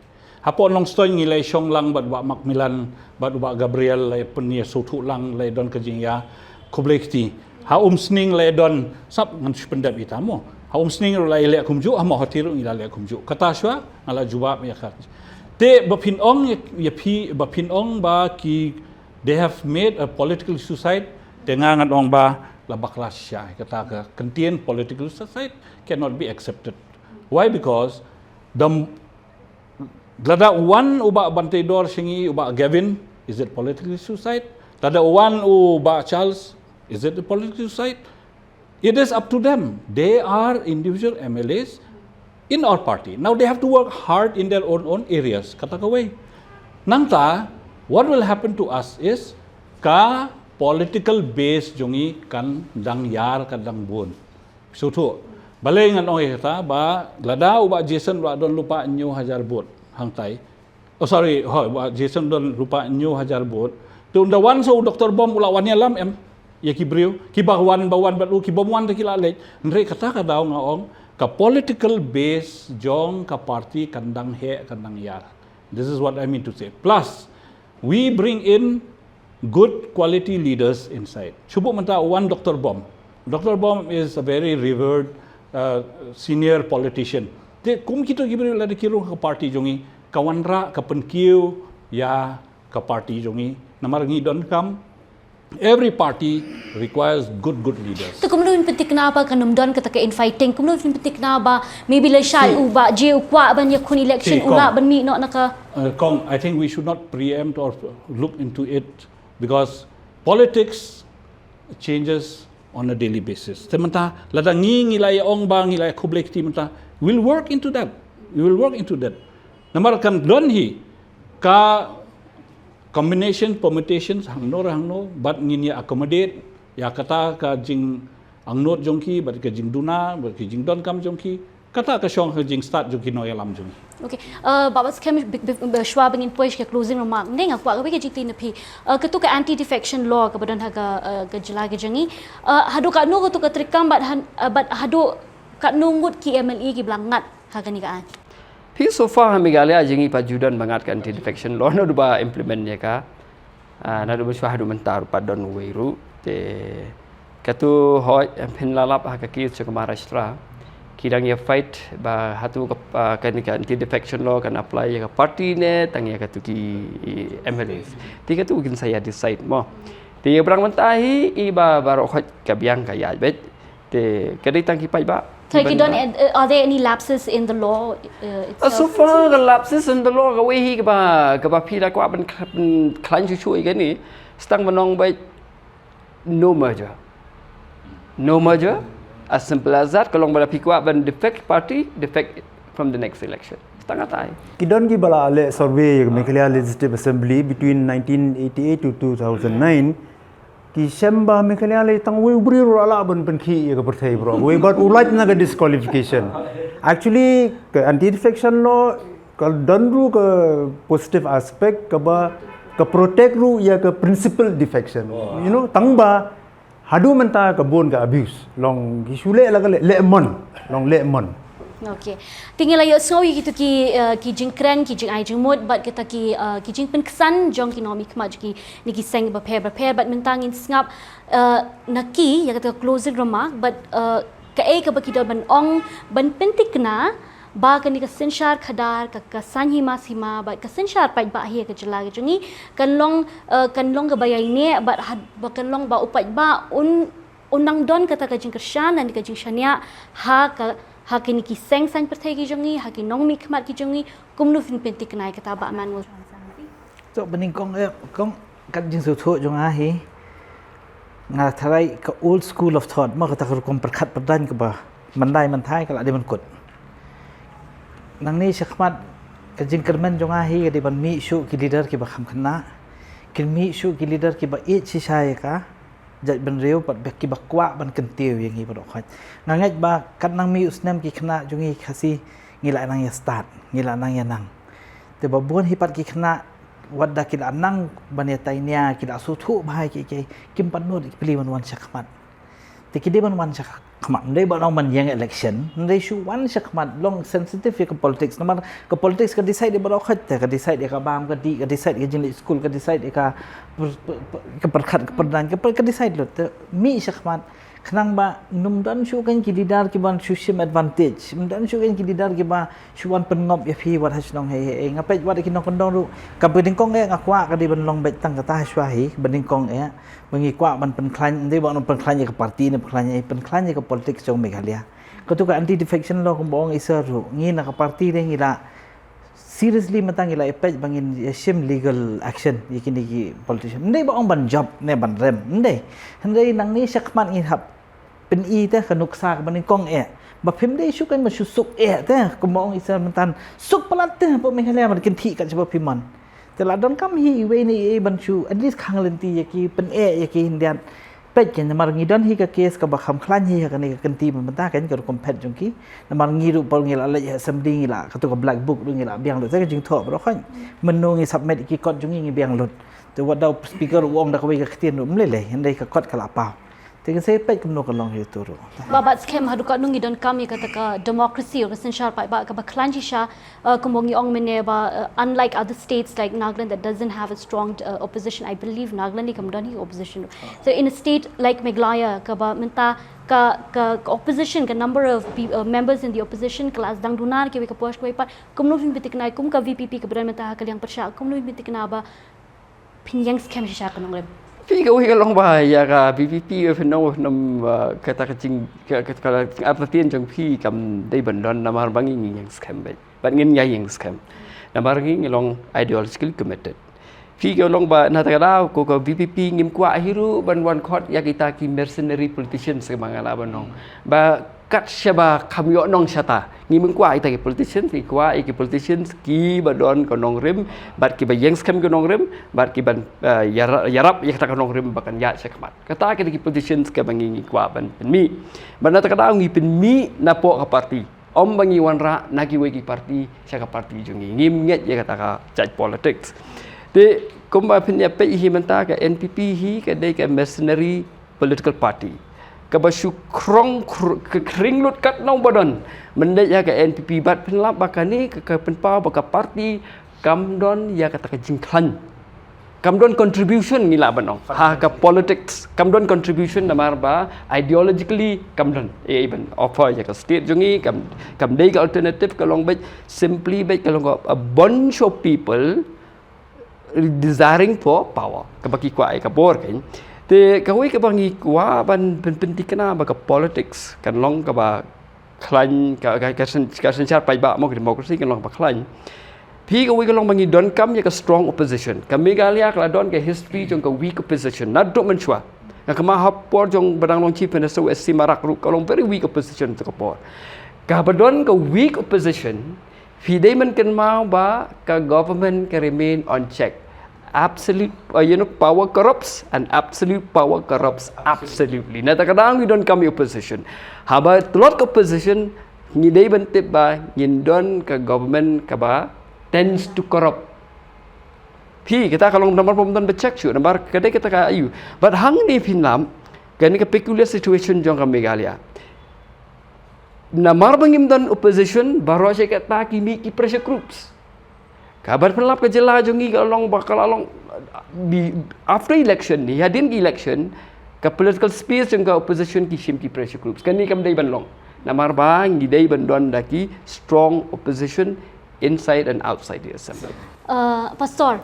Hapoh Nongstoiñ ngi la ïashong lang bad u Bah Macmillan bad u Bah Gabriel, la ïa pynïasothuh lang, la ïa don ka jingïakhublei kti. Ha Umsning la ïa don, sap ngan shu pyndep ïa ta, mo. Ha Umsning ruh la ïa leh kumjuh, ha Mawhati ruh ngi la leh kumjuh. Kata shuwa nga la jubab ïa ka. Te ba phin ong ïa, ïa phi, ba phin ong ba ki, they have made a political suicide, te nga ngan ong ba la bakla shisha. Kata ka kyntien political suicide cannot be accepted. Why? Because the, lada wan u Bah Banteidor sha ngi, u Bah Gavin, is it political suicide? Lada wan u Bah Charles, is it a political suicide? It is up to them. They are individual M L As in our party. Now they have to work hard in their own, own areas. Kata kawei. Nangta, what will happen to us is ka political base jong ngi kan dang ïar, kan dang bun. Shu tu. Balei ngan ong ïa kata, ba lada u Bah Jason u la don lypa hynñiew hajar vote hangtai. Oh, sorry, hooid, u Bah Jason u don lypa hynñiew hajar vote. Te ynda wan sa u Doctor Bom u la wan ïalam em ïa ki briew, kiba wan, ba wan bad u, ki bym wan te ki la leit. Hynrei kata ka daw nga ong, ka political base jong ka party kan dang heh, kan dang ïar. This is what I mean to say. Plus, we bring in good quality leaders inside. Shu buh mynta u wan Doctor Bom. Doctor Bom is a very revered, uh, senior politician. Te kum kito ki briew lada ki rung ha ka party jong ngi, ka wanrah, ka pynkiew ïa ka party jong ngi. Namar ngi donkam, every party requires good, good leaders. Te kumno phin pynthikna ba kan ym don kata ka infighting? Kumno phin pynthikna ba maybe lashai u Bah J u kwah ban ïakhun election, u lah ban mih noh na ka? Uh, Kong, I think we should not preempt or look into it, because politics changes on a daily basis. Te mynta lada ngi, ngi la ïa ong ba ngi la ïa khublei kti mynta, we'll work into that. We will work into that. Namar kan don hi ka combination, permutations, hangno re hangno, bad ngin ïa accommodate ïa kata ka jingangnud jong ki, bad ka jingduna, bad ka jingdonkam jong ki. Kata ka shong ha ka jingstad jong ki nongïalam jong ngi. Okay. Uh, Bah Batskhem, shuwa ba ngin poi sha ka closing remark, nga kwah kawei ka jingkylli na phi. Uh, katu ka anti defection law kaba don ha ka, uh, ka jylla ka jong ngi, uh, haduh katno katu ka treikam bad, uh, bad haduh katno ngut ki M L A kiba la ngat ha kane ka aiñ? Phi, so far ha Meghalaya jong ngi pat ju don ba ngat ka anti defection law, naduh ba implement ïa ka. Ah, naduh ba shuwa haduh mynta ruh pat don uwei ruh. Te katu, hooid, phin la lap ha ka case jong ka Maharashtra. Ki dang ïa fight ba hato ka, ah, kane ka anti defection law kan apply ïa ka party ne tang ïa katu ki M L As. Te katu kin sa ïa decide mo. Te ïa ba rang mynta hi, i ba baroh khoit ka biang ka ïaid beit. Te ka dei tang ki paidbah. Te ki don, uh, are there any lapses in the law, uh, itself? So far ka lapses in the law kawei hi kaba, kaba phi la kwah ban khlaiñ shuh shuh ïa kane. Sa tang ban ong ba no merger. No merger. As simple as that. Ka long ba la phi kwah ban defect party, defect from the next election. Sa tang katai. Ki don kiba la leh survey ïa ka Meghalaya Legislative Assembly between nineteen eighty-eight to two thousand nine. Ki shem ba Meghalaya lei tang uwei u briew ruh la lah ban pynkhih ïa ka pyrthei baroh kawei bad u lait na ka disqualification. Actually ka anti defection law ka don ruh ka positive aspect kaba ka protect ruh ïa ka principal defection. You know, tang ba haduh mynta ka bun ka abuse. Long ki shu leh la ka leh, leh mon, long leh mon. Okay. Te ngi la ïohsngew ïa kitu ki, uh, ki jingkren, ki jingai jingmut bad kita ki, uh, ki jingpynksan jong ki nongmihkhmat jong kine ki seng bapher bapher, bad mynta ngin sngap, uh, na ki ïa kata ka closing remark bad, uh, kaei kaba ki don ban ong ban pynthikna ba kane ka synshar khadar, ka, ka saiñ hima sima bad ka synshar paidbah hi ha ka jylla ka jong ngi kan long, uh, kan long kaba ïaineh bad ha, ba kan long ba u paidbah un un nang don kata ka jingkyrshan lane ka jingshaniah ha ka, ha kine ki seng saiñ pyrthei ki jong ngi, ha ki nongmihkhmat ki jong ngi. Kumno phin pynthikna ïa kata, Bah Manuel? To, banyngkong, eh, Kong, ka jingsngewthuh jong nga hi, Nga tharai ka old school of thought, ma kata ka rukom pyrkhat pyrdain kaba mandai manthai ka la dei ban kut. Nangne shakhmat ka jingkyrmen jong nga hi ka dei ban mih shuh ki leader kiba kham khynnah, kin mih shuh ki leader kiba ïeit shisha ïa ka jaitbynriew bad kiba kwah ban kyntiew ïa ngi baroh khoit. Nga ngeit ba katba nang mih u snem ki khynnah jong ngi Khasi ngi la nang ïa stad, ngi la nang ïa nang. Te ba bun hi pat ki khynnah wat da ki la nang ban ïa tai nia, ki la sngewthuh bha ïa ki, ki kim pat nud ki pli ban wan shakhmat. Te ki dei ban wan shakhmat, ym dei ba long ban ïeng election, ym dei shu wan shakhmat, long sensitive ïa ka politics. Namar ka politics ka decide ïa baroh khoit, te ka decide ïa ka bam ka dih, ka decide ïa ka jingleit skul, ka decide ïa ka per-, per-, per-, ka pyrkhat ka pyrdain, ka per-, ka decide lut. Te mih shakhmat, khnang ba ym don shuh kein ki leader kiban shu shim advantage, ym don shuh kein ki leader kiba shu wan pynngop ïa phi wat ha shnong hei hei. Nga peit wat ki nongkyndong ruh, kaba nyngkong eh nga kwah ka dei ban long beit tang kata ha shuwa hi, ba nyngkong eh ba ngi kwah ban pynkhlaiñ, ym dei ba nang pynkhlaiñ ïa ka party ne pynkhlaiñ ïa, pynkhlaiñ ïa ka politics jong Meghalaya. Kato ka anti defection law kumba ong i sir ruh, ngi na ka party de ngi la seriously mynta ngi la ïa peit ba ngin ïa shim legal action ïa kine ki politician. Ym dei ba ong ban jop ne ban rem, ym dei. Hynrei nangne shakhmat ngi hap pyni te ka nuksa kaba nyngkong eh ba phim dei shu kein ban shu suk eh te, kumba ong i sir mynta, suk palat te hapoh Meghalaya ban kynthih kat shaba phi mon. Te la donkam hi iwei ne iwei ban shu at least khang lynti ïa ki, pyneh ïa ki khyndiat. Peit kein namar ngi don hi ka case kaba kham khlaiñ hi ha kane ka kynti ba mynta kein ka rukom phet jong ki. Namar ngi ruh por ngi la leit ha assembly ngi la, kato ka black book ruh ngi la biang lut, te ka jingthoh baroh khoit. Mynno ngi submit ïa ki kot jong ngi ngi biang lut. Te wat da u speaker u ong da kawei ka ktien ruh ym lei lei, hynrei ka kot ka la paw. Te ngin sa peit kumno ka long ïa uto ruh. Ba bat skhem haduh katno ngi donkam ïa kata ka democracy, ka synshar paidbah kaba khlaiñ shisha, uh, kumba ngi ong mynne ba, uh, unlike other states like Nagaland that doesn't have a strong, uh, opposition, I believe Nagaland hi kam don hi opposition. So in a state like Meghalaya kaba mynta ka, ka, ka opposition, ka number of pe-, uh, members in the opposition ka la sdang duna kiwei ka por sha kawei pat, kumno phin pynthikna kum ka V P P kaba don mynta ha ka liang pyrshah, kumno phin pynthikna ba phin ïeng skhem shisha ka nongrim? Phi, kawei ka long ba ïa ka V P P, phin ong, phin ong, uh, kata ka jing, ka, ka, ka artatien jong phi kam dei ban don namar ba ngi ngi ïeng skhem beit. Bad ngin ïa ïeng skhem. Namar ngi ngi long ideologically committed. Phi, ka long ba na kata ka daw ko ka V P P ngim kwah hi ruh ban wan khot ïa kita ki mercenary politicians kaba nga lah ban ong. Ba kat shaba kham ïoh nong shata. Ngim kwah ïa kita ki politicians, ngi kwah ïa ki politicians kiba don ka nongrim, bad kiba ïeng skhem ka nongrim, bad kiban, eh, ïara-, ïarap ïa kata ka nongrim ba kan ïaid shakhmat. Kata kita ki politicians kaba ngi ngi kwah ban pynmih. Bad na kata ka daw ngi pynmih napoh ka party. Ym ba ngi wanrah na kiwei ki party sha ka party jong ngi. Ngim ngeit ïa kata ka jait politics. Te kumba phin ïa peit hi mynta ka N P P hi ka dei ka mercenary political party kaba shu khrong khr-, ka khring lut katno ba don. Mynta ïa ka N P P bad phin lap ba kane ka, ka pynpaw ba ka party kam don ïa kata ka jingkhlaiñ. Kam don contribution ngi lah ban ong ha ka politics. Kam don contribution namar ba ideologically kam don. Eh, ban offer ïa ka state jong ngi kam, kam dei ka alternative, ka long beit simply beit ka long a bunch of people desiring for power. Kaba ki kwah ïa ka bor kein. Te kawei kaba ngi kwah ban pyn-, pynthikna ba ka politics kan long kaba khlaiñ, ka, ka, ka syn-, ka synshar paidbah mo, ka democracy kan long kaba khlaiñ. Phi, kawei ka long ba ngi donkam ïa ka strong opposition. Ka Meghalaya ka la don ka history jong ka weak opposition naduh mynshuwa. Nga kynmaw ha por jong ba dang long Chief Minister u S C Marak ruh ka long very weak opposition to ka por. Kaba don ka weak opposition, phi dei ban kynmaw ba ka government ka remain unchecked. Absolute, uh, you know, power corrupts and absolute power corrupts absolutely. Na kata ka daw ngi donkam ïa opposition. Haba tlot ka opposition ngi dei ban tip ba ngin don ka government kaba tends to corrupt. Phi, kata ka long namar ba ym don ba check shuh, namar ka dei kata ka aïu. Bad hangne phin lap kane ka peculiar situation jong ka Meghalaya. Namar ba ngim don opposition, baroh shi katta ki mih ki pressure groups. Kaba pynlap ka jylla jong ngi ka long ba ka la long, bi-, after election, hadien ka election, ka political space jong ka opposition ki shim ki pressure groups. Kane kam dei ban long. Namar ba ngi dei ban don da ki strong opposition inside and outside the assembly. Uh, Pastor,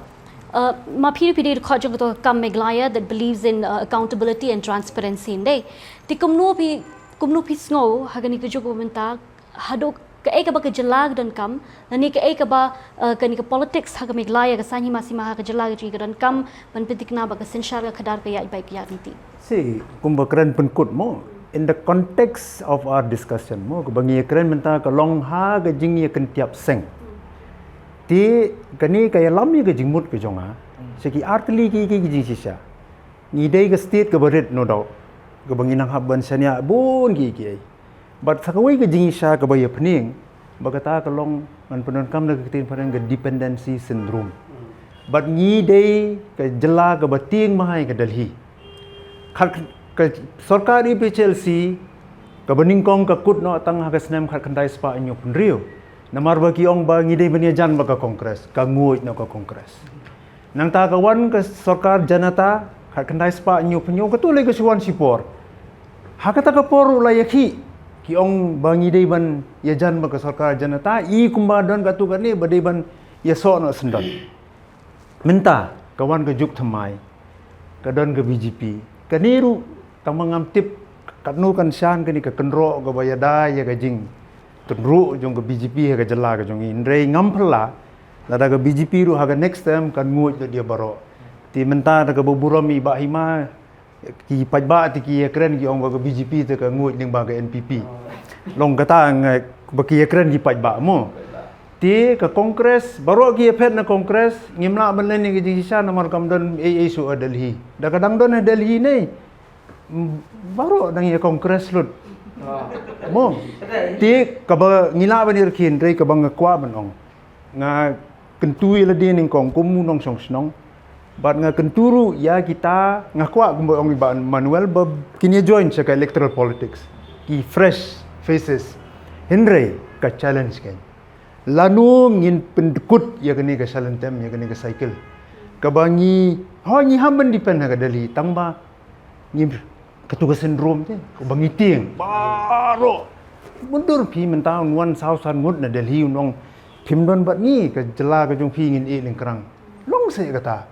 uh, ma phi phi dei dkhot jong kato ka kam Meghalaya that believes in, uh, accountability and transparency, ym dei? Te kumno phi, kumno phi sngew ha kane ka juk ba mynta haduh Kaei kaba ka jylla ka donkam, lane kaei kaba, eh, kane ka politics ha ka Meghalaya, ka saiñ hima sima ha ka jylla ka jong ngi ka donkam ban pynthikna ba ka synshar ka khadar ka ïaid beit ka ïaid ryntih. Si, kumba kren pynkut mo, in the context of our discussion mo, kaba ngi kren mynta ka long ha ka jingïakyntiap seng. Te kane ka ïalam ïa ka jingmut ka jong nga sha ki artylli ki, ki, ki jingshisha. Ngi dei ka state kaba rit, no doubt, kaba ngi nang hap ban shaniah bun ki, ki ei. Bad sa kawei ka jingshisha kaba ïapynïeng, ba kata ka long, ngan pyndonkam da ka ktien phareng, ka dependency syndrome. Bad ngi dei ka jylla kaba tieng bha ïa ka Delhi. Khat ka sorkar A P H L C kaba nyngkong ka kut noh tang ha ka snem khatkhyndai spah hynñiewphew hynriew. Namar ba ki ong ba ngi dei ban ïajan bad ka Congress, ka nguid noh ka Congress. Nangta ka wan ka sorkar Janata, khatkhyndai spah hynñiewphew hynñiew, kato lei ka shu wan shipor. Ha kata ka por ruh la ïakhih, ki ong ba ngi dei ban ïajan bad ka sorkar Janata, i kumba don katto katne ba dei ban ïasoh noh syndon. Mynta ka wan ka juk thymmai, ka don ka B J P. Kane ruh tang ba ngam tip katno kan shan kane ka kynroh kaba ïada ïa ka jingtynruh jong ka B J P ha ka jylla ka jong ngi. Hynrei ngam phylla, lada ka B J P ruh ha ka next term kan nguid lut ïa baroh. Te mynta da kaba burom i Bah Hima, ki paidbah te ki ïakren ki ong ba ka B J P te ka nguid lyngba ka N P P. Long kata nga, ba ki ïakren ki paidbah mo. Te ka Congress, baroh ki ïaphet na Congress, ngim lah ban len ïa ka jingshisha namar kam don ei ei shuh ha Delhi. Da ka dang don ha Delhi ne, mm, baroh dang ïa Congress lut. Mo. Te kaba ngi lah ban ïa rkhie, hynrei kaba nga kwah ban ong, nga kyntu ïa lade nyngkong kum u nongshong shnong. Bad nga kyntu ruh ïa kita, nga kwah kumba ong i Bah Manuel ba kin ïa join sha ka electoral politics. Ki fresh faces. Hynrei ka challenge kan, lano ngin pynkut ïa kane ka shalynter, ïa kane ka cycle. Kaba ngi, hooid ngi hap ban depend ha ka Delhi, tang ba ngim, kato ka syndrome te, kaba ngi tieng baroh. Mynta phi mynta un wan saw san ngut na Delhi un ong phim don bad ngi, ka jylla ka jong phi ngin ïeh lyngkrang. Long seh kata.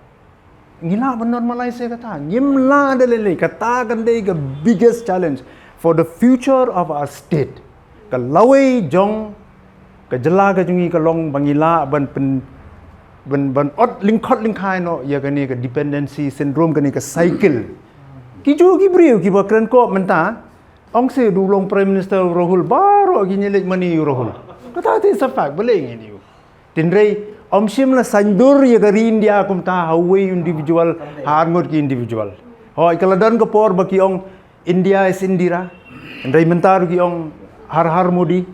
Ngi lah ban normalize seh kata. Ngim lah da lei lei. Kata kan dei ka biggest challenge for the future of our state. Ka lawei jong ka jylla ka jong ngi ka long ba ngi lah ban pyn, ban, ban ot lyngkhot lyngkhai noh ïa kane ka dependency syndrome, kane ka cycle. Ki ju ki briew kiba kren ko mynta, ong seh u long Prime Minister u Rahul, baroh ki ïaleit mane ïa u Rahul. Kata te sa fact, balei ngin ïa u. Hynrei ym shym la saiñdur ïa ka ri India kumta ha uwei u individual, ha arngut ki individual. Hooid, ka la don ka por ba ki ong India is Indira. Hynrei mynta ruh ki ong Har Har Modi.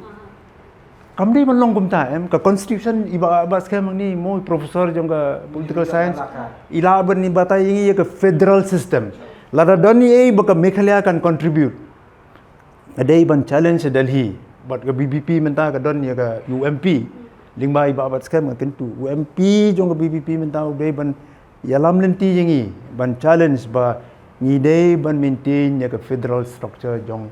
Kam dei ban long kumta, em, ka constitution i Bah, Bah Skhem hangne mo, i professor jong ka political science, i lah ban i batai ïa ngi ïa ka federal system. Lada don ei ei ba ka Meghalaya kan contribute. Ka dei ban challenge Delhi. Bad ka B B P mynta ka don ïa ka U M P. Lyngba i Bah Batskhem nga kyntu, U M P jong ka B B P mynta u dei ban ïalam lynti ïa ngi, ban challenge ba ngi dei ban maintain ïa ka federal structure jong,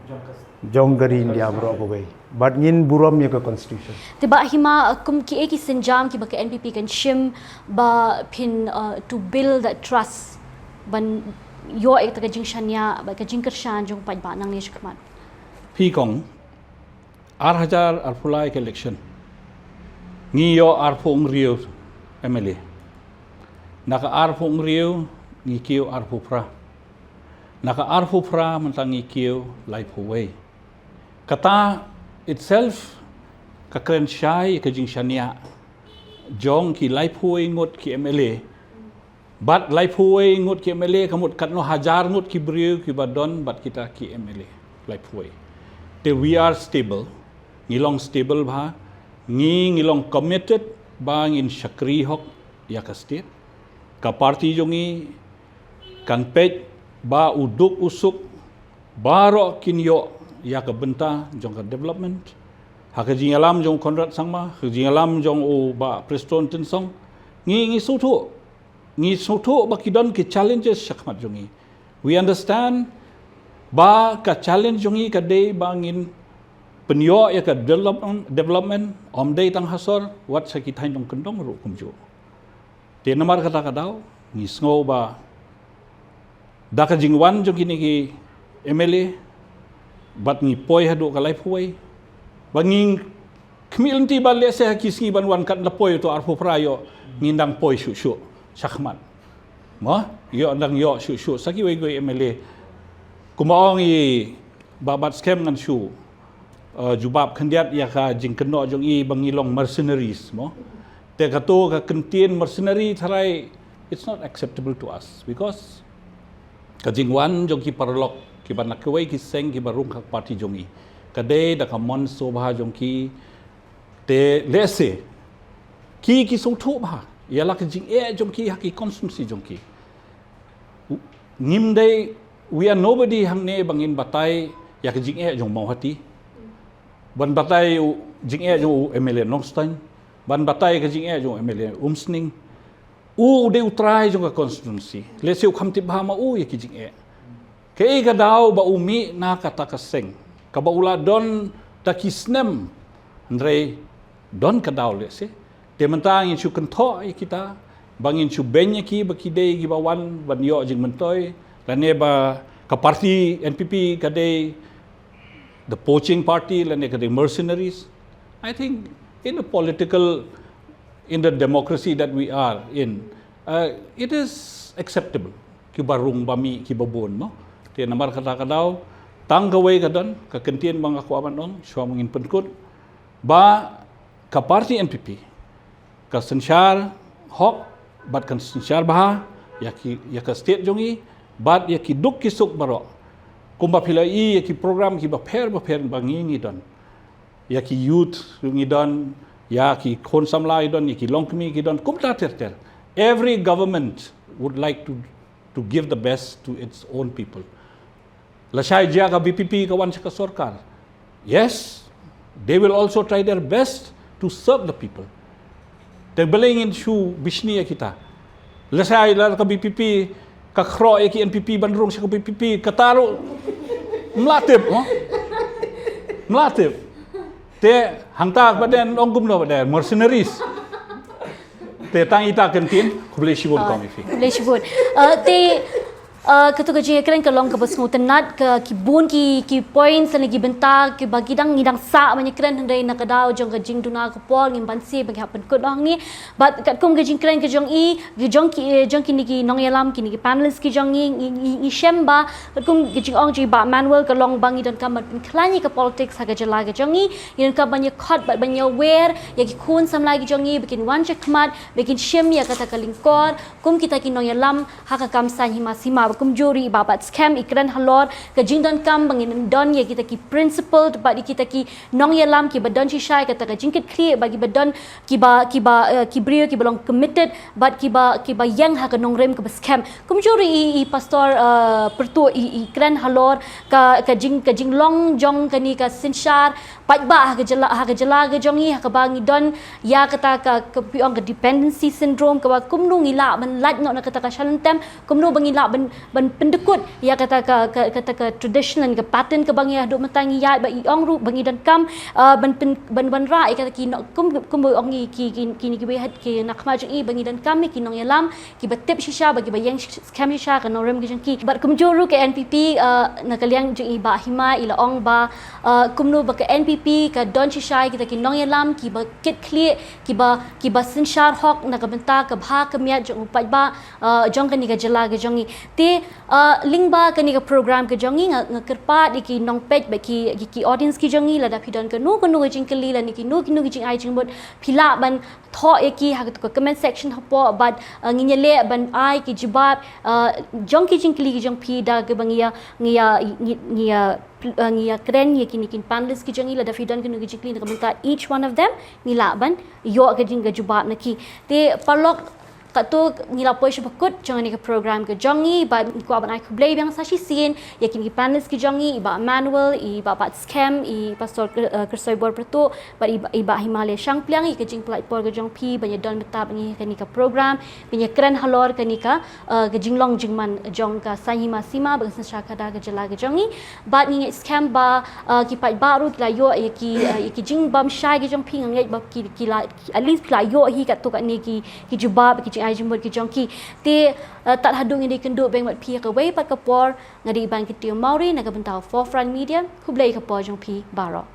jong ka ri India baroh kawei. Bad ngin burom ïa ka constitution. Te Bah Hima, kum kiei ki sienjam kiba ka N P P kan shim ba phin, uh, to build that trust, ban ïoh ïa kata ka jingshaniah bad ka jingkyrshan jong paidbah nangne shakhmat? Phi kong, ar hajar arphew lai ka election, ngi ïoh arphew hynriew M L A. Na ka arphew hynriew ngi kiew arphew phra. Na ka arphew phra mynta ngi kiew laiphew wei. Kata itself ka kren shai ka jingshaniah jong ki laiphew wei ngut ki M L A. Bad laiphew wei ngut ki M L A ka mut katno hajar ngut ki briew kiba don bad kita ki M L A. Laiphew wei. Te we are stable. Ngi long stable bha. Ngi, ngi long committed ba ngin shakri hok ïa ka state. Ka party jong ngi kan peit ba u duk u suk baroh kin ïoh ïa ka bynta jong ka development. Ha ka jingïalam jong Conrad Sangma, ha ka jingïalam jong u Bah Prestone Tynsong, ngi, ngi sngewthuh, ngi sngewthuh ba ki don ki challenges shakhmat jong ngi. We understand ba ka challenge jong ngi ka dei ba ngin pynïoh ïa ka development, development, ym dei tang ha sor, wat sha ki thaiñ nongkyndong ruh kumjuh. Te namar kata ka daw, ngi sngew ba da ka jingwan jong kine ki M L A, bad ngi poi haduh ka laiphew wei, ba ngi Khmih lynti ba lehse ha ki sngi ban wan kat la poi to arphew phra ïoh ngin dang poi shuh shuh shakhmat. Mo, ïoh dang ïoh shuh shuh sa kiwei kiwei M L A. Kumba ong i Bah Batskhem ngan shu uh, jubab khyndiat ïa ka jingkynnoh jong i ba ngi long mercenaries mo. Te kato ka kyntien mercenary tharai it's not acceptable to us because ka jingwan jong ki paralok kiba na kiwei ki seng kiba rung ka party jong i ka dei da ka mon sngewbha jong ki. Te lehse ki ki sngewthuh bha ïa la ka jingeh jong ki ha ki constituency jong ki. Ngim dei, we are nobody hangne ba ngin batai ïa ka jingeh jong Mawhati, ban batai u jingeh jong u M L A Nongstoiñ, ban batai ka jingeh jong u M L A Umsning. U dei u trai jong ka constituency, lehse u kham tip bha ma u ïa ki jingeh. Kaei ka daw ba u mih na kata ka seng kaba u la don da ki snem, hynrei don ka daw lehse. Te mynta ngin shu kynthoh ïa kita ba ngin shu beiñ ïa ki ba ki dei kiba wan ban ïoh jingmyntoi lane ba ka party N P P ka dei the poaching party lane ka dei mercenaries. I think in a political, in the democracy that we are in, uh, it is acceptable kiba rung ba mih kiba bun mo. Te namar kata ka daw tang kawei ka don ka kyntien ba nga kwah ban ong shuwa ba ngin pynkut ba ka party N P P ka synshar hok bad kan synshar bha ïa ki, ïa ka state jong i bad ïa ki duk ki suk baroh. Kumba phi la i ïa ki program kiba pher ba pher ba ngi ngi don, ïa ki youth ngi don, ïa ki khun samla ngi don, ïa ki longkmie ngi don, kumta ter ter. Every government would like to to give the best to its own people. Lashai jia ka V P P ka wan sha ka sorkar, yes, they will also try their best to serve the people. Te balei ngin shu bishni ïa kita? Lashai la ka V P P ka khroh ïa ki N P P ban rung sha ka V P P, kata ruh mla tip mo. Mla tip. Te hangta ba den ong kumno ba den mercenaries. Te tang ita kyntien, khublei shibun kong ifi. Khublei shibun. Uh, te uh, katu ka jingkren ka long kaba sngewtynnat ka ki bun ki ki points lane ki bynta kiba ki dang ngi dang sah ban ïakren hynrei na ka daw jong ka jingduna ka por ngim banse ba ngi hap pynkut noh hangne. Bad katkum ka jingkren ka jong i, ka jong ki, eh, jong kine ki nongïalam, kine ki panelists ki jong i, ngi, ngi, ngi shem ba katkum ka jingong jong i Bah Manuel ka long ba ngi donkam ban pynkhlaiñ ïa ka politics ha ka jylla ka jong i. Ngi donkam ban ïakhot bad ban ïawer ïa ki khun samla ki jong i ba kin wan shakhmat, ba kin shim ïa kata ka lyngkor kum kita ki nongïalam ha ka kam saiñ hima sima. Ba kumjuh ruh i Bah Batskhem i kren halor ka jingdonkam ba ngin don ïa kita ki principled bad ïa kita ki nongïalam kiba don shisha ïa kata ka jingkitkhlieh bad kiba don kiba, kiba, eh, ki briew kiba long committed bad kiba, kiba ïeng ha ka nongrim kaba skhem. Kumjuh ruh i, i Pastor, eh, Pyrtuh i, i kren halor ka, ka jing, ka jinglong jong kane ka synshar paidbah ha ka jylla, ha ka jylla ka jong i, ha kaba ngi don ïa kata ka, ka phi ong ka dependency syndrome, kaba kumno ngi lah ban lait noh na kata ka shalynter, kumno ba ngi lah ban, ban pyndykut ïa kata ka, ka, kata ka tradition lane ka pattern kaba ngi haduh mynta ngi ïaid, ba i ong ruh ba ngi donkam, ah, ban pyn, ban wanrah ïa kata ki no, kum, kum ba ong i ki, ki, kine kiwei ki na khmat jong i, ba ngi donkam ïa ki nongïalam kiba tip shisha bad kiba ïeng sh-, skhem shisha ka nongrim ka jong ki. Bad kumjuh ruh ka N P P, uh, na ka liang jong i Bah Hima i la ong ba, uh, kumno ba ka N P P ka don shisha ïa kita ki nongïalam kiba kitkhlieh, kiba, kiba synshar hok na ka bynta ka bha ka miat jong u paidbah, uh, jong kane ka jylla ka jong i. Te, uh, lyngba kane ka program ka jong i nga, nga kyrpad ïa ki nongpeit bad ki, ki, ki audience ki jong i, lada phi don kano kano ka jingkylli lane kino kino ka jingai jingmut, phi lah ban thoh ïa ki ha katu ka comment section hapoh bad, uh, ngin ïaleh ban ai ki jubab, uh, jong ki jingkylli ki jong phi da kaba ngi ïa, ngi ïa, ngi, ngi ïa, uh, ngi ïakren ïa kine ki panelists ki jong i, lada phi don kino ki jingkylli na ka bynta each one of them, ngi lah ban ïoh ka jing ka jubab na ki. Te paralok, katto ngi la poi sha ba kut jong kane ka program ka jong i, bad ngi kwah ban ai khublei biang sa shisien ïa kine ki panelists ki jong i, i Bah Manuel, i Bah Batskhem, i Pastor Kyr-, uh, Kyrsoibor Pyrtuh, bad i Bah, i Bah Himalaya Shangpliang, ïa ka jingpynlait por ka jong phi ban ïadon bynta bad ngi ha kane ka program, ban ïakren halor kane ka, uh, ka jinglong jingman jong ka saiñ hima sima bad ka synshar khadar ka jylla ka jong i. Bad ngi ngeit skhem ba, uh, ki paidbah ruh ki la ïoh ïa ki, uh, ïa ki jingbymshai ki jong phi, nga ngeit ba ki, ki la, at least ki la ïoh hi katto katne ki, ki jubab, ki jingai jingmut ki jong ki. Te, uh, tad haduh ngin ïakynduh biang bad phi ha kawei pat ka por, nga dei Iban Kyntiew Mawrie na ka bynta Forefront Media. Khublei ka por jong phi baroh.